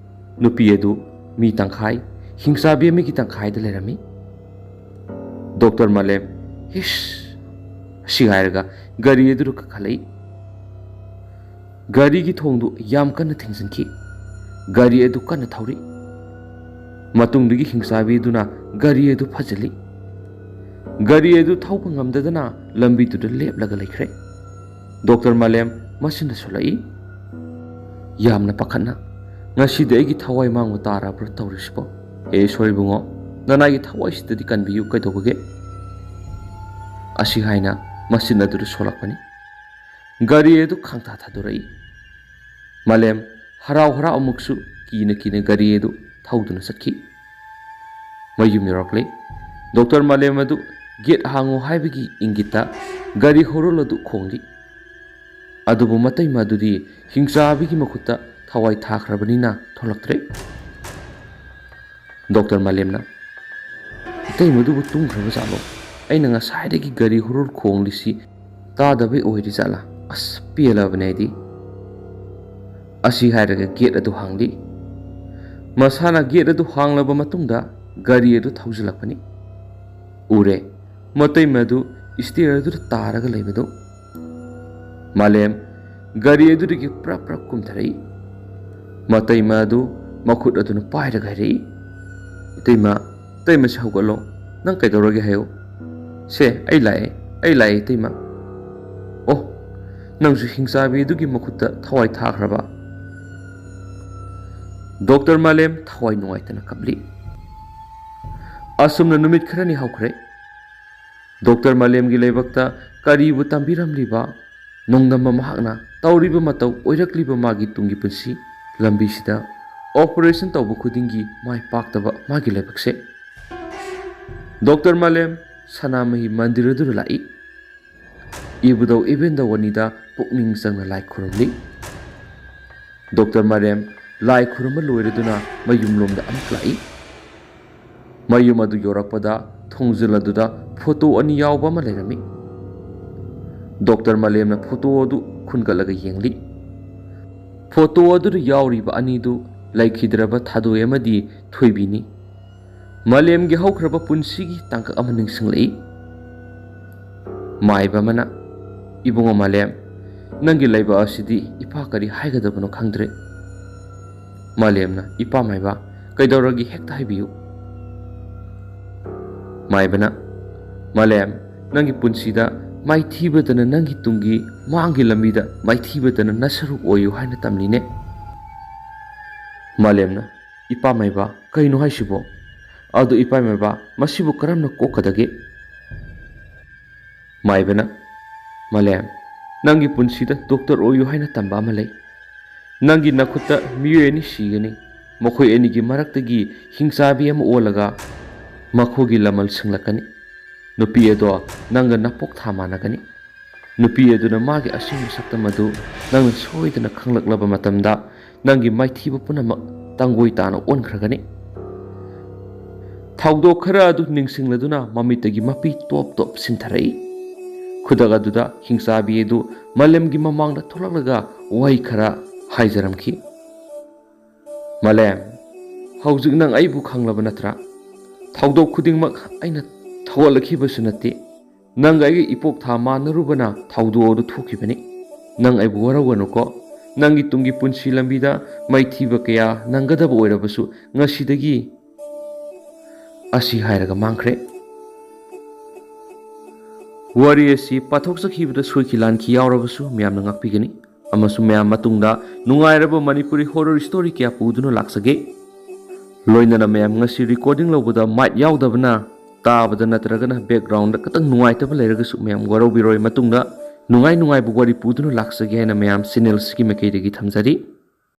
ꯅꯨꯄꯤ ꯑꯗꯨ ꯃꯤ ꯇꯪꯈꯥꯏ, ꯍꯤꯡꯆꯥꯕꯤ ꯑꯃꯒꯤ ꯇꯪꯈꯥꯏꯗ ꯂꯩꯔꯝꯃꯤ꯫ ꯗꯣꯛꯇꯔ ꯃꯥꯂꯦꯝ, "ꯍꯤꯁ!" ꯑꯁꯤ ꯍꯥꯏꯔꯒ ꯒꯥꯔꯤ ꯑꯗꯨꯗ ꯀꯥꯈꯠꯂꯛꯏ꯫ ꯒꯥꯔꯤꯒꯤ ꯊꯣꯡꯗꯨ ꯌꯥꯝ ꯀꯟꯅ ꯊꯤꯡꯖꯤꯟꯈꯤ꯫ ꯒꯥꯔꯤ ꯑꯗꯨ ꯀꯟꯅ ꯊꯧꯔꯤ꯫ ꯃꯇꯨꯡꯗꯒꯤ ꯍꯤꯡꯆꯥꯕꯤꯗꯨꯅ ꯒꯥꯔꯤ ꯑꯗꯨ ꯐꯥꯖꯤꯜꯂꯤ꯫ ꯒꯥꯔꯤ ꯑꯗꯨ ꯊꯧꯕ ꯉꯝꯗꯗꯅ ꯂꯝꯕꯤꯗꯨꯗ ꯂꯦꯞꯂꯒ ꯂꯩꯈ꯭ꯔꯦ꯫ ꯗꯣꯛꯇꯔ ꯃꯥꯂꯦꯝ ꯃꯆꯤꯟꯗ ꯁꯣꯜꯂꯛꯏ꯫ ꯌꯥꯝꯅ ꯄꯥꯈꯠꯅ, "ꯉꯁꯤꯗꯤ ꯑꯩꯒꯤ ꯊꯋꯥꯏ ꯃꯥꯡꯕ ꯇꯥꯔꯕ꯭ꯔꯥ ꯇꯧꯔꯤꯁꯤꯕꯣ? ꯍꯦ ꯏꯁꯣꯔ ꯏꯕꯨꯡꯉꯣ, ꯅꯅꯥꯏꯒꯤ ꯊꯋꯥꯏꯁꯤꯗꯗꯤ ꯀꯟꯕꯤꯌꯨ, ꯀꯩꯗꯧꯕꯒꯦ?" ꯑꯁꯤ ꯍꯥꯏꯅ ꯃꯆꯤꯟ ꯑꯗꯨꯗ ꯁꯣꯜꯂꯛꯄꯅꯤ꯫ ꯒꯥꯔꯤ ꯑꯗꯨ ꯈꯪꯊꯥ ꯊꯥꯗꯣꯔꯛꯏ꯫ ꯃꯥꯂꯦꯝ ꯍꯔꯥꯎ ꯍꯔꯥꯎ ꯑꯃꯨꯛꯁꯨ ꯀꯤꯅ ꯀꯤꯅ ꯒꯥꯔꯤ ꯑꯗꯨ ꯊꯧꯗꯨꯅ ꯆꯠꯈꯤ꯫ ꯃꯌꯨꯝ ꯌꯧꯔꯛꯂꯦ꯫ ꯗꯣꯛꯇꯔ ꯃꯥꯂꯦꯝ ꯑꯗꯨ ꯒꯦꯠ ꯍꯥꯡꯉꯨ ꯍꯥꯏꯕꯒꯤ ꯏꯪꯒꯤꯠꯇ ꯒꯥꯔꯤ ꯍꯣꯔꯣꯜ ꯑꯗꯨ ꯈꯣꯡꯂꯤ꯫ ꯑꯗꯨꯕꯨ ꯃꯇꯩꯃ ꯑꯗꯨꯗꯤ ꯍꯤꯡꯆꯥꯕꯤꯒꯤ ꯃꯈꯨꯠꯇ ꯊꯋꯥꯏ ꯊꯥꯈ꯭ꯔꯕꯅꯤꯅ ꯊꯣꯛꯂꯛꯇ꯭ꯔꯦ꯫ ꯗꯣꯛꯇꯔ ꯃꯥꯂꯦꯝꯅ, "ꯏꯇꯩꯃꯗꯨꯕꯨ ꯇꯨꯝꯈ꯭ꯔꯕ ꯖꯥꯠꯂꯣ? ꯑꯩꯅ ꯉꯁꯥꯏꯗꯒꯤ ꯒꯥꯔꯤ ꯍꯨꯔꯨꯜ ꯈꯣꯡꯂꯤꯁꯤ ꯇꯥꯗꯕꯩ ꯑꯣꯏꯔꯤ ꯖꯥꯠꯂꯥ? ꯑꯁ, ꯄꯦꯜꯂꯕꯅꯦ ꯑꯩꯗꯤ꯫" ꯑꯁꯤ ꯍꯥꯏꯔꯒ ꯒꯦꯠ ꯑꯗꯨ ꯍꯥꯡꯂꯤ꯫ ꯃꯁꯥꯅ ꯒꯦꯠ ꯑꯗꯨ ꯍꯥꯡꯂꯕ ꯃꯇꯨꯡꯗ ꯒꯥꯔꯤ ꯑꯗꯨ ꯊꯧꯖꯤꯜꯂꯛꯄꯅꯤ꯫ ꯎꯔꯦ, ꯃꯇꯩꯃ ꯑꯗꯨ ꯁ꯭ꯇꯦꯌꯔ ꯑꯗꯨꯗ ꯇꯥꯔꯒ ꯂꯩꯕꯗꯨ꯫ ꯃꯥꯂꯦꯝ ꯒꯥꯔꯤ ꯑꯗꯨꯗꯒꯤ ꯄ꯭ꯔꯞ ꯄ꯭ꯔꯞ ꯀꯨꯝꯊꯔꯛꯏ꯫ ꯃꯇꯩꯃ ꯑꯗꯨ ꯃꯈꯨꯠ ꯑꯗꯨꯅ ꯄꯥꯏꯔꯒ ꯍꯥꯏꯔꯛꯏ, "ꯏꯇꯩꯃ, ꯏꯇꯩꯃꯁꯦ ꯍꯧꯒꯠꯂꯣ꯫ ꯅꯪ ꯀꯩꯗꯧꯔꯒꯦ ꯍꯥꯏꯌꯨ꯫" "ꯁꯦ, ꯑꯩ ꯂꯥꯛꯑꯦ, ꯑꯩ ꯂꯥꯛꯑꯦ ꯏꯇꯩꯃ꯫" "ꯑꯣ, ꯅꯪꯁꯨ ꯍꯤꯡꯆꯥꯕꯤ ꯑꯗꯨꯒꯤ ꯃꯈꯨꯠꯇ ꯊꯋꯥꯏ ꯊꯥꯈ꯭ꯔꯕ?" ꯗꯣꯛꯇꯔ ꯃꯥꯂꯦꯝ ꯊꯋꯥꯏ ꯅꯨꯡꯉꯥꯏꯇꯅ ꯀꯞꯂꯤ꯫ ꯑꯁꯨꯝꯅ ꯅꯨꯃꯤꯠ ꯈꯔꯅꯤ ꯍꯧꯈ꯭ꯔꯦ꯫ ꯗꯣꯛꯇꯔ ꯃꯥꯂꯦꯝꯒꯤ ꯂꯥꯏꯕꯛꯇ ꯀꯔꯤꯕꯨ ꯇꯝꯕꯤꯔꯝꯂꯤꯕ ꯅꯣꯡꯗꯝꯕ ꯃꯍꯥꯛꯅ ꯇꯧꯔꯤꯕ ꯃꯇꯧ ꯑꯣꯏꯔꯛꯂꯤꯕ ꯃꯥꯒꯤ ꯇꯨꯡꯒꯤ ꯄꯨꯟꯁꯤ ꯂꯝꯕꯤꯁꯤꯗ ꯑꯣꯄꯔꯦꯁꯟ ꯇꯧꯕ ꯈꯨꯗꯤꯡꯒꯤ ꯃꯥꯏ ꯄꯥꯛꯇꯕ ꯃꯥꯒꯤ ꯂꯥꯏꯕꯛꯁꯦ꯫ ꯗꯣꯛꯇꯔ ꯃꯥꯂꯦꯝ ꯁꯅꯥꯃꯍꯤ ꯃꯟꯗꯤꯔ ꯑꯗꯨꯗ ꯂꯥꯛꯏ꯫ ꯏꯕꯨꯙꯧ ꯏꯕꯦꯟꯗꯧ ꯑꯅꯤꯗ ꯄꯨꯛꯅꯤꯡ ꯆꯪꯅ ꯂꯥꯏ ꯈꯨꯔꯨꯝꯂꯤ꯫ ꯗꯣꯛꯇꯔ ꯃꯥꯂꯦꯝ ꯂꯥꯏ ꯈꯨꯔꯨꯝꯕ ꯂꯣꯏꯔꯗꯨꯅ ꯃꯌꯨꯝꯂꯣꯝꯗ ꯑꯃꯨꯛ ꯂꯥꯛꯏ꯫ ꯃꯌꯨꯝ ꯑꯗꯨ ꯌꯧꯔꯛꯄꯗ ꯊꯣꯡꯖꯤꯜ ꯑꯗꯨꯗ ꯐꯣꯇꯣ ꯑꯅꯤ ꯌꯥꯎꯕ ꯑꯃ ꯂꯩꯔꯝꯃꯤ꯫ ꯗꯣꯛꯇꯔ ꯃꯥꯂꯦꯝꯅ ꯐꯣꯇꯣ ꯑꯗꯨ ꯈꯨꯟꯒꯠꯂꯒ ꯌꯦꯡꯂꯤ꯫ ꯐꯣꯇꯣ ꯑꯗꯨꯗ ꯌꯥꯎꯔꯤꯕ ꯑꯅꯤꯗꯨ ꯂꯩꯈꯤꯗ꯭ꯔꯕ ꯊꯥꯗꯣꯏ ꯑꯃꯗꯤ ꯊꯣꯏꯕꯤꯅꯤ꯫ ꯃꯥꯂꯦꯝꯒꯤ ꯍꯧꯈ꯭ꯔꯕ ꯄꯨꯟꯁꯤꯒꯤ ꯇꯥꯡꯀꯛ ꯑꯃ ꯅꯤꯡꯁꯤꯡꯂꯛꯏ꯫ ꯃꯥꯏꯕ ꯑꯃꯅ, "ꯏꯕꯨꯡꯉꯣ ꯃꯥꯂꯦꯝ, ꯅꯪꯒꯤ ꯂꯩꯕꯥꯛ ꯑꯁꯤꯗꯤ ꯏꯄꯥ ꯀꯔꯤ ꯍꯥꯏꯒꯗꯕꯅꯣ ꯈꯪꯗ꯭ꯔꯦ꯫" ꯃꯥꯂꯦꯝꯅ, "ꯏꯄꯥ ꯃꯥꯏꯕ, ꯀꯩꯗꯧꯔꯒꯦ ꯍꯦꯛꯇ ꯍꯥꯏꯕꯤꯌꯨ꯫" ꯃꯥꯏꯕꯅ, "ꯃꯥꯂꯦꯝ, ꯅꯪꯒꯤ ꯄꯨꯟꯁꯤꯗ ꯃꯥꯏꯊꯤꯕꯇꯅ ꯅꯪꯒꯤ ꯇꯨꯡꯒꯤ ꯃꯥꯡꯒꯤ ꯂꯝꯕꯤꯗ ꯃꯥꯏꯊꯤꯕꯇꯅ ꯅꯁꯔꯨꯛ ꯑꯣꯏꯌꯨ ꯍꯥꯏꯅ ꯇꯝꯂꯤꯅꯦ꯫" ꯃꯥꯂꯦꯝꯅ, "ꯏꯄꯥ ꯃꯥꯏꯕ, ꯀꯩꯅꯣ ꯍꯥꯏꯁꯤꯕꯣ? ꯑꯗꯨ ꯏꯄꯥ ꯃꯥꯏꯕ, ꯃꯁꯤꯕꯨ ꯀꯔꯝꯅ ꯀꯣꯛꯀꯗꯒꯦ?" ꯃꯥꯏꯕꯅ, "ꯃꯥꯂꯦꯝ, ꯅꯪꯒꯤ ꯄꯨꯟꯁꯤꯗ ꯗꯣꯛꯇꯔ ꯑꯣꯏꯌꯨ ꯍꯥꯏꯅ ꯇꯝꯕ ꯑꯃ ꯂꯩ꯫ ꯅꯪꯒꯤ ꯅꯈꯨꯠꯇ ꯃꯤꯑꯣꯏ ꯑꯅꯤ ꯁꯤꯒꯅꯤ꯫ ꯃꯈꯣꯏ ꯑꯅꯤꯒꯤ ꯃꯔꯛꯇꯒꯤ ꯍꯤꯡꯆꯥꯕꯤ ꯑꯃ ꯑꯣꯜꯂꯒ ꯃꯈꯣꯏꯒꯤ ꯂꯃꯜ ꯁꯤꯡꯂꯛꯀꯅꯤ꯫ ꯅꯨꯄꯤ ꯑꯗꯣ ꯅꯪꯒ ꯅꯄꯣꯛ ꯊꯥ ꯃꯥꯟꯅꯒꯅꯤ꯫ ꯅꯨꯄꯤ ꯑꯗꯨꯅ ꯃꯥꯒꯤ ꯑꯁꯦꯡꯕ ꯁꯛꯇꯝ ꯑꯗꯨ ꯅꯪꯅ ꯁꯣꯏꯗꯅ ꯈꯪꯂꯛꯂꯕ ꯃꯇꯝꯗ, ꯅꯪꯒꯤ ꯃꯥꯏꯊꯤꯕ ꯄꯨꯝꯅꯃꯛ ꯇꯪꯒꯣꯏ ꯇꯥꯅ ꯑꯣꯟꯈ꯭ꯔꯒꯅꯤ꯫" ꯊꯧꯗꯣꯛ ꯈꯔ ꯑꯗꯨ ꯅꯤꯡꯁꯤꯡꯂꯗꯨꯅ ꯃꯃꯤꯠꯇꯒꯤ ꯃꯄꯤ ꯇꯣꯞ ꯇꯣꯞ ꯁꯤꯟꯊꯔꯛꯏ꯫ ꯈꯨꯗꯛ ꯑꯗꯨꯗ ꯍꯤꯡꯆꯥꯕꯤ ꯑꯗꯨ ꯃꯥꯂꯦꯝꯒꯤ ꯃꯃꯥꯡꯗ ꯊꯣꯛꯂꯛꯂꯒ ꯋꯥꯍꯩ ꯈꯔ ꯍꯥꯏꯖꯔꯝꯈꯤ꯫ "ꯃꯥꯂꯦꯝ, ꯍꯧꯖꯤꯛ ꯅꯪ ꯑꯩꯕꯨ ꯈꯪꯂꯕ ꯅꯠꯇ꯭ꯔꯥ? ꯊꯧꯗꯣꯛ ꯈꯨꯗꯤꯡꯃꯛ ꯑꯩꯅ ꯊꯧꯒꯠꯂꯛꯈꯤꯕꯁꯨ ꯅꯠꯇꯦ꯫ ꯅꯪꯒ ꯑꯩꯒ ꯏꯄꯣꯛ ꯊꯥ ꯃꯥꯟꯅꯔꯨꯕꯅ ꯊꯧꯗꯣꯛ ꯑꯗꯨ ꯊꯣꯛꯈꯤꯕꯅꯤ꯫ ꯅꯪ ꯑꯩꯕꯨ ꯋꯥꯔꯧꯒꯅꯨꯀꯣ꯫ ꯅꯪꯒꯤ ꯇꯨꯡꯒꯤ ꯄꯨꯟꯁꯤ ꯂꯝꯕꯤꯗ ꯃꯥꯏꯊꯤꯕ ꯀꯌꯥ ꯅꯪꯒꯗꯕ ꯑꯣꯏꯔꯕꯁꯨ ꯉꯁꯤꯗꯒꯤ" ꯑꯁꯤ ꯍꯥꯏꯔꯒ ꯃꯥꯡꯈ꯭ꯔꯦ꯫ ꯋꯥꯔꯤ ꯑꯁꯤ ꯄꯥꯊꯣꯛꯆꯈꯤꯕꯗ ꯁꯣꯏꯈꯤ ꯂꯥꯟꯈꯤ ꯌꯥꯎꯔꯕꯁꯨ ꯃꯌꯥꯝꯅ ꯉꯥꯛꯄꯤꯒꯅꯤ꯫ ꯑꯃꯁꯨꯡ ꯃꯌꯥꯝ ꯃꯇꯨꯡꯗ ꯅꯨꯡꯉꯥꯏꯔꯕ ꯃꯅꯤꯄꯨꯔꯤ horror story ꯀꯌꯥ ꯄꯨꯗꯨꯅ ꯂꯥꯛꯆꯒꯦ꯫ ꯂꯣꯏꯅꯅ ꯃꯌꯥꯝ ꯉꯁꯤ recording ꯂꯧꯕꯗ mic ꯌꯥꯎꯗꯕꯅ ꯇꯥꯕꯗ ꯅꯠꯇ꯭ꯔꯒꯅ background ꯈꯇꯪ ꯅꯨꯡꯉꯥꯏꯇꯕ ꯂꯩꯔꯒꯁꯨ ꯃꯌꯥꯝ ꯋꯥꯔꯧꯕꯤꯔꯣꯏ꯫ ꯃꯇꯨꯡꯗ ꯅꯨꯡꯉꯥꯏ ꯅꯨꯡꯉꯥꯏꯕ ꯋꯥꯔꯤ ꯄꯨꯗꯨꯅ ꯂꯥꯛꯆꯒꯦ ꯍꯥꯏꯅ ꯃꯌꯥꯝ channel ꯑꯁꯤꯒꯤ ꯃꯥꯏꯀꯩꯗꯒꯤ ꯊꯝꯖꯔꯤ꯫